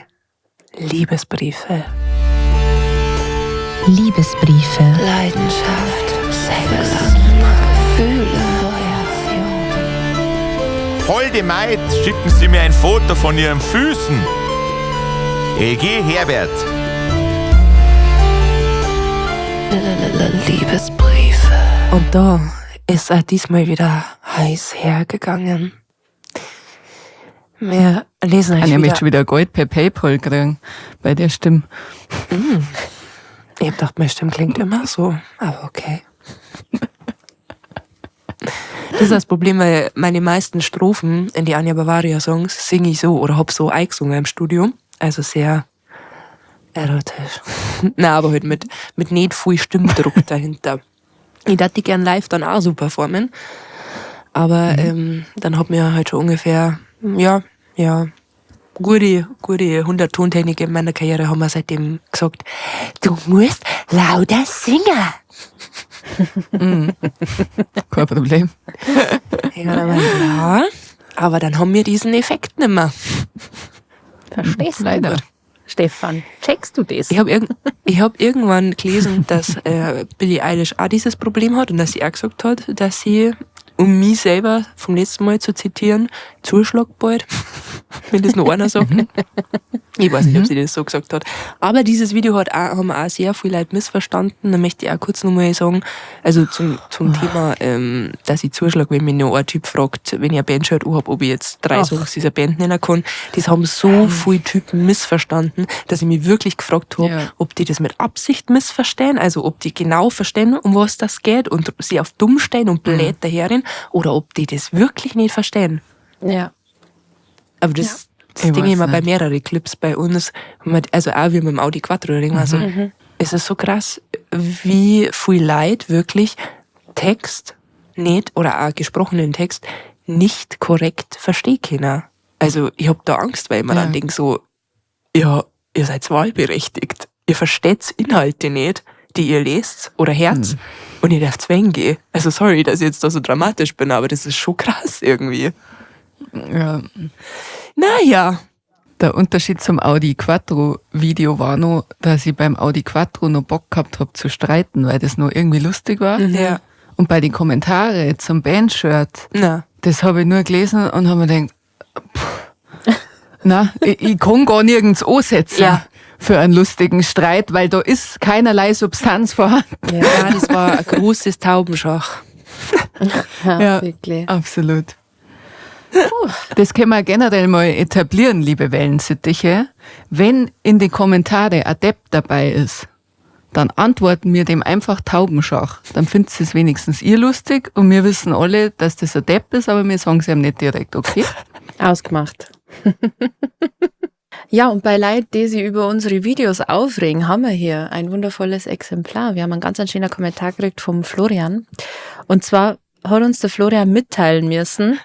Liebesbriefe. Liebesbriefe. Leidenschaft, Sex, Gefühle, Holde Maid, schicken Sie mir ein Foto von Ihren Füßen. EG Herbert. Liebesbriefe. Und da ist auch diesmal wieder heiß hergegangen. Wir lesen euch Anja wieder. möchte schon wieder Geld per PayPal kriegen bei der Stimme. Ich hab gedacht, meine Stimme klingt immer so, aber okay. Das ist das Problem, weil meine meisten Strophen in die Anja Bavaria Songs singe ich so oder hab so eingesungen im Studio. Also sehr erotisch. Na, aber halt mit nicht viel Stimmdruck dahinter. Ich dachte die gern live dann auch so performen. Aber dann hat mir halt schon ungefähr, ja, gute 100 Tontechniker in meiner Karriere haben mir seitdem gesagt, du musst lauter singen. Kein Problem. Ja, dann war ich, ja, aber dann haben wir diesen Effekt nicht mehr. Verstehst du? Leider. Stefan, checkst du das? Ich hab irgendwann gelesen, dass Billie Eilish auch dieses Problem hat und dass sie auch gesagt hat, dass sie, um mich selber vom letzten Mal zu zitieren, zuschlag bald, wenn das noch einer sagt. Ich weiß nicht, ob sie das so gesagt hat. Aber dieses Video haben auch sehr viele Leute missverstanden. Da möchte ich auch kurz nochmal sagen, also zum Thema, dass ich zuschlag, wenn mich noch ein Typ fragt, wenn ich eine Bandshirt anhab, ob ich jetzt 3 Songs dieser Band nennen kann. Das haben so viele Typen missverstanden, dass ich mich wirklich gefragt habe, Ja. ob die das mit Absicht missverstehen, also ob die genau verstehen, um was das geht und sie auf dumm stehen und blöd daherin, oder ob die das wirklich nicht verstehen. Ja. Aber das, das Ich Ding weiß immer bei nicht. mehreren Clips bei uns, also auch wie mit dem Audi Quattro oder irgendwas so. Es ist so krass, wie viel Leid wirklich Text nicht oder auch gesprochenen Text nicht korrekt verstehen können. Also ich hab da Angst, weil ich mir dann denk so, ja, ihr seid wahlberechtigt. Ihr versteht Inhalte nicht, die ihr lest oder hört und ihr dürft gehen. Also sorry, dass ich jetzt da so dramatisch bin, aber das ist schon krass irgendwie. Ja. Naja. Der Unterschied zum Audi Quattro Video war noch, dass ich beim Audi Quattro noch Bock gehabt hab zu streiten, weil das noch irgendwie lustig war. Ja. Und bei den Kommentaren zum Bandshirt, das habe ich nur gelesen und habe mir gedacht, na, ich kann gar nirgends ansetzen für einen lustigen Streit, weil da ist keinerlei Substanz vorhanden. Ja, das war ein großes Taubenschach. Ja, wirklich. Absolut. Das können wir generell mal etablieren, liebe Wellensittiche. Wenn in den Kommentaren Adept dabei ist, dann antworten wir dem einfach Taubenschach. Dann findet es wenigstens ihr lustig und wir wissen alle, dass das Adept ist, aber wir sagen es ihm nicht direkt, okay? Ausgemacht. Ja, und bei Leuten, die sich über unsere Videos aufregen, haben wir hier ein wundervolles Exemplar. Wir haben einen ganz schönen Kommentar gekriegt vom Florian. Und zwar hat uns der Florian mitteilen müssen,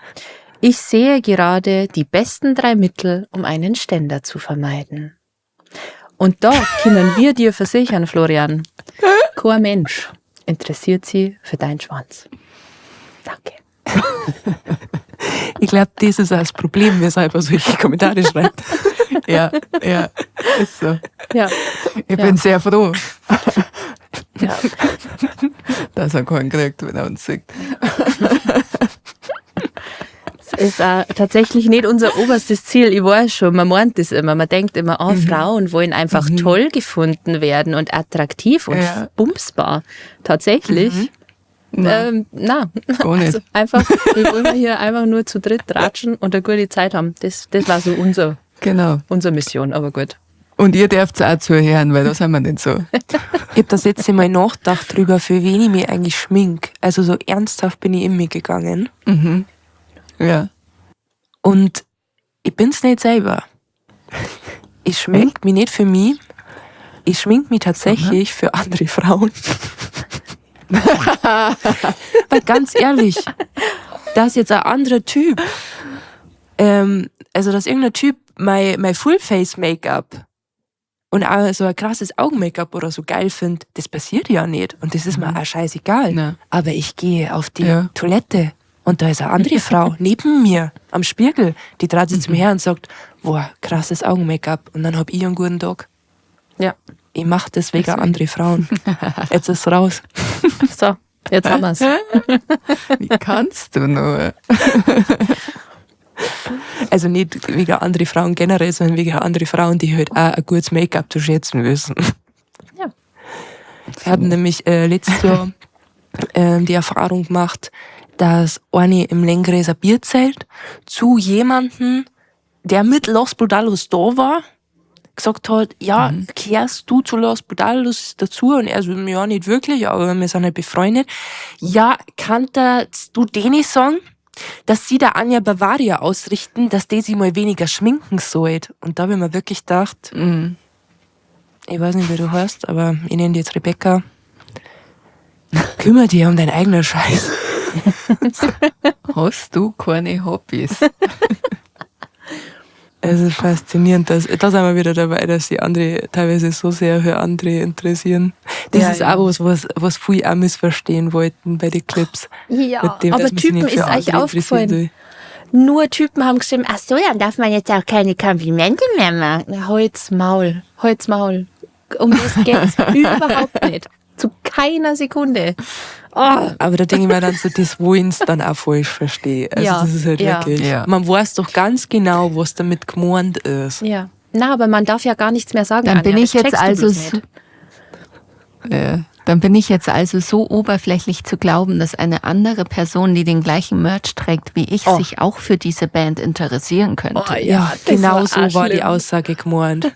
ich sehe gerade die besten 3 Mittel, um einen Ständer zu vermeiden. Und da können wir dir versichern, Florian, kein Mensch interessiert sich für deinen Schwanz. Danke. Ich glaub, das ist auch das Problem, weshalb er solche Kommentare schreibt. Ja, ja, ist so. Ja. Ich bin sehr froh, Ja. dass er keinen kriegt, wenn er uns sieht. Es ist auch tatsächlich nicht unser oberstes Ziel. Ich weiß schon, man meint das immer. Man denkt immer, oh, Frauen wollen einfach toll gefunden werden und attraktiv und bumsbar. Tatsächlich. Nein. Na. Gar nicht. Also einfach, wir wollen hier einfach nur zu dritt ratschen und eine gute Zeit haben. Das war so unsere Mission, aber gut. Und ihr dürft auch zuhören, weil da sind wir nicht so. Ich hab das letzte Mal nachgedacht drüber, für wen ich mich eigentlich schmink. Also so ernsthaft bin ich in mich gegangen. Ja. Und ich bin's nicht selber. Ich schmink mich nicht für mich. Ich schmink mich tatsächlich für andere Frauen. Weil ganz ehrlich, dass jetzt ein anderer Typ, also dass irgendein Typ mein Full-Face-Make-up und auch so ein krasses Augen-Make-up oder so geil findet, das passiert ja nicht. Und das ist mir auch scheißegal. Nein. Aber ich gehe auf die Toilette und da ist eine andere Frau neben mir am Spiegel, die dreht sich zu mir her und sagt, boah, krasses Augen-Make-up. Und dann hab ich einen guten Tag. Ja. Ich mach das wegen andere Frauen. Jetzt ist es raus. So, jetzt haben wir's. Wie kannst du nur? Also nicht wegen andere Frauen generell, sondern wegen andere Frauen, die halt auch ein gutes Make-up zu schätzen wissen. Ja. Ich hab nämlich letztes Jahr die Erfahrung gemacht, dass eine im Lenggräser Bierzelt zu jemandem, der mit Los Brutalos da war, gesagt hat, ja, kehrst du zu Los Brutalos dazu? Und er so, ja, nicht wirklich, aber wir sind halt befreundet. Ja, kannst du denen sagen, dass sie der Anja Bavaria ausrichten, dass die sich mal weniger schminken sollte? Und da hab ich mir wirklich gedacht, ich weiß nicht, wie du heißt, aber ich nenne dich jetzt Rebecca. Kümmere dich um deinen eigenen Scheiß. Hast du keine Hobbys? Es ist faszinierend, da sind wir wieder dabei, dass die andere teilweise so sehr für andere interessieren. Das ist auch was, was viele auch missverstehen wollten bei den Clips. Ja, Mit dem, aber dass man sich Typen nicht für ist euch andere aufgefallen. interessieren soll. Nur Typen haben geschrieben, ach so, dann darf man jetzt auch keine Komplimente mehr machen. Na, halt's Maul, halt's Maul. Um das geht's überhaupt nicht. Zu keiner Sekunde. Oh. Aber da denke ich mir dann so, das wollen's dann auch falsch verstehen. Also das ist halt wirklich. Ja. Man weiß doch ganz genau, was damit gemeint ist. Ja. Na, aber man darf ja gar nichts mehr sagen. Dann Anja, bin ich das jetzt checkst du also bloß so nicht. Ja. Dann bin ich jetzt also so oberflächlich zu glauben, dass eine andere Person, die den gleichen Merch trägt wie ich, sich auch für diese Band interessieren könnte. Oh, ja, Ja, das genau war so auch war die schlimm. Aussage gemeint.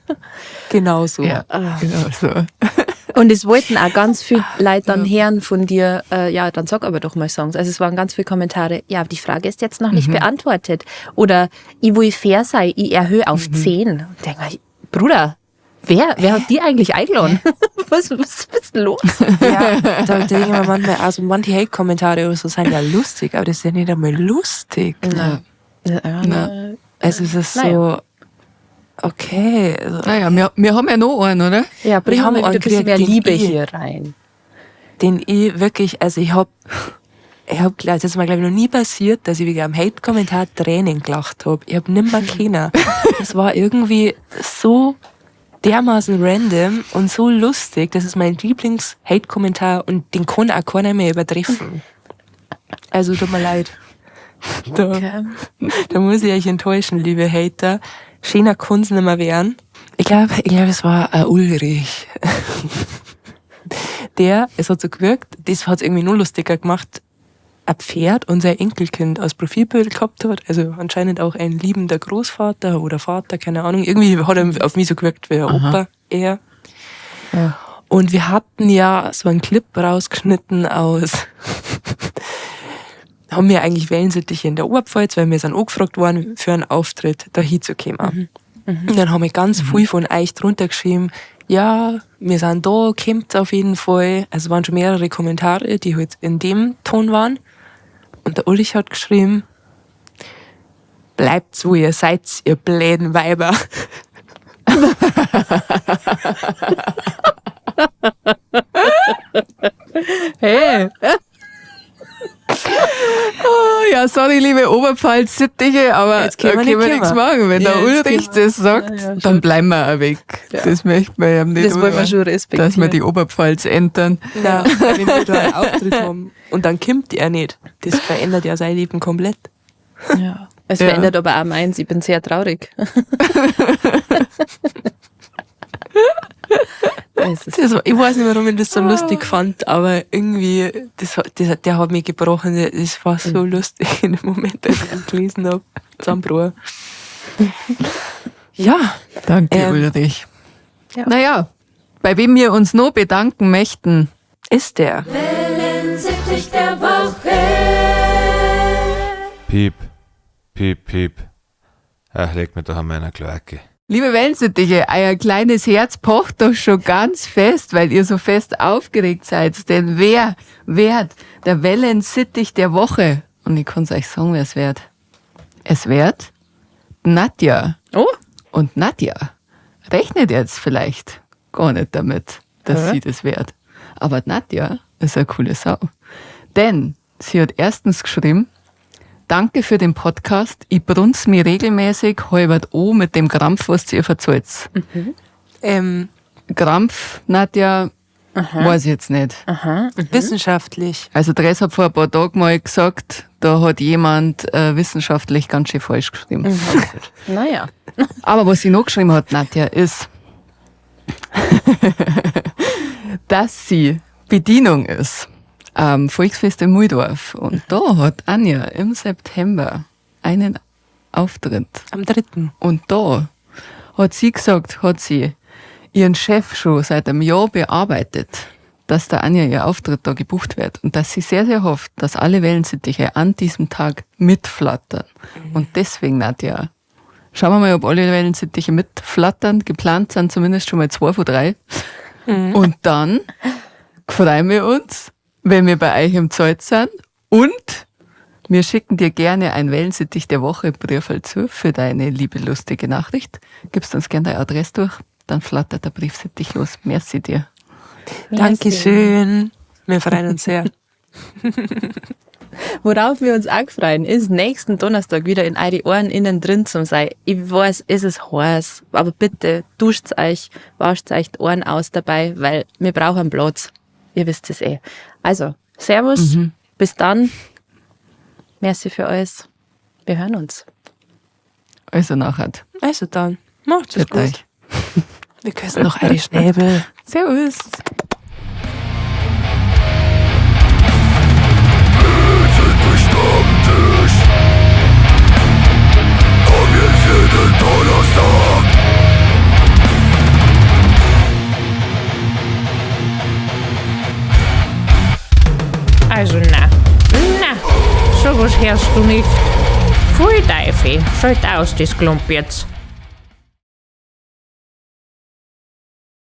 Genau so. Ja, genau so. Und es wollten auch ganz viele Leute dann hören von dir, ja, dann sag aber doch mal Songs. Also es waren ganz viele Kommentare, ja, aber die Frage ist jetzt noch nicht beantwortet. Oder ich will fair sein, ich erhöhe auf 10. Und denk mal, Bruder, wer hat die eigentlich eingeladen? Was ist denn los? Ja, da denke ich mir manchmal, also manche Hate-Kommentare oder so sind ja lustig, aber das ist ja nicht einmal lustig. Ja. Ja. Also es ist Naja. so, okay. Also, Naja, wir haben ja noch einen, oder? Ja, bring Wir haben mal wieder einen ein bisschen gekriegt, mehr den Liebe ich hier rein. Den ich wirklich, also ich hab, ich hab, das ist mir, glaub ich, noch nie passiert, dass ich wegen einem Hate-Kommentar Tränen gelacht hab. Ich hab nimmer können. Das war irgendwie so dermaßen random und so lustig. Das ist mein Lieblings-Hate-Kommentar und den kann auch keiner mehr übertreffen. Also tut mir leid. Da muss ich euch enttäuschen, liebe Hater. Schöner kann's nicht mehr werden. Ich glaub, es war ein Ulrich. Der, es hat so gewirkt, das hat's irgendwie nur lustiger gemacht, ein Pferd und sein Enkelkind als Profilbild gehabt hat. Also anscheinend auch ein liebender Großvater oder Vater, keine Ahnung. Irgendwie hat er auf mich so gewirkt wie ein Opa eher. Und wir hatten ja so einen Clip rausgeschnitten aus... haben wir eigentlich Wellensittiche in der Oberpfalz, weil wir sind angefragt worden, für einen Auftritt da hinzukommen. Und dann haben wir ganz viel von euch drunter geschrieben, ja, wir sind da, kommt auf jeden Fall. Also es waren schon mehrere Kommentare, die halt in dem Ton waren. Und der Ulrich hat geschrieben, bleibt wo ihr seid, ihr bläden Weiber. Hey. Oh, ja, sorry, liebe Oberpfalz-Sittiche, aber Jetzt da können wir können wir nicht nichts kommen. machen. Wenn Ja, der jetzt Ulrich können das sagt, Ja, ja, dann bleiben wir auch weg. Das möchten wir ja nicht. Das wollen wir schon respektieren. Dass wir die Oberpfalz entern. Na, wenn wir da einen Auftritt haben und dann kommt er nicht. Das verändert ja sein Leben komplett. Ja. Es Ja. verändert aber auch meins. Ich bin sehr traurig. Es ist Das, ich weiß nicht, warum ich das so lustig fand, aber irgendwie, der hat mich gebrochen. Das war so lustig in dem Moment, als ich das gelesen habe. Zusammenbruch. Ja, Danke, Ulrich. Ja. Naja, bei wem wir uns noch bedanken möchten, ist der. Wellensittich der Woche. Piep, piep, piep. Ach, leg mir doch an meiner Kloake. Liebe Wellensittiche, euer kleines Herz pocht doch schon ganz fest, weil ihr so fest aufgeregt seid. Denn wer wird der Wellensittich der Woche? Und ich kann's euch sagen, wer es wird. Es wird Nadja. Oh. Und Nadja rechnet jetzt vielleicht gar nicht damit, dass sie das wird. Aber Nadja ist eine coole Sau. Denn sie hat erstens geschrieben, Danke für den Podcast. Ich brunz mir regelmäßig halbert o mit dem Krampf, was ihr verzahlt. Krampf, Nadja, weiß ich jetzt nicht. Wissenschaftlich. Also Dress hat vor ein paar Tagen mal gesagt, da hat jemand wissenschaftlich ganz schön falsch geschrieben. Naja. Aber was sie noch geschrieben hat, Nadja, ist, dass sie Bedienung ist am Volksfest in Muldorf. Und da hat Anja im September einen Auftritt. Am 3. Und da hat sie gesagt, hat sie ihren Chef schon seit einem Jahr bearbeitet, dass der Anja ihr Auftritt da gebucht wird und dass sie sehr, sehr hofft, dass alle Wellensittiche an diesem Tag mitflattern. Und deswegen, Nadja, schauen wir mal, ob alle Wellensittiche mitflattern. Geplant sind zumindest schon mal 2 von 3. Und dann freuen wir uns, wenn wir bei euch im Zelt sind und wir schicken dir gerne ein Wellensittich der Woche Briefel zu für deine liebe lustige Nachricht. Gibst uns gerne deine Adresse durch, dann flattert der Briefsittich los. Merci dir. Dankeschön. Wir freuen uns sehr. Worauf wir uns auch freuen, ist nächsten Donnerstag wieder in eure Ohren innen drin zu sein. Ich weiß, es ist heiß, aber bitte duscht euch, wascht euch die Ohren aus dabei, weil wir brauchen Platz. Ihr wisst es eh. Also, Servus, bis dann. Merci für alles. Wir hören uns. Also nachher. Also dann, macht's es Für gut. euch. Wir küssen noch eure Schnäbel. Servus. Also na, na, sowas hörst du nicht. Pfui Teufel, schalt aus das Klump jetzt.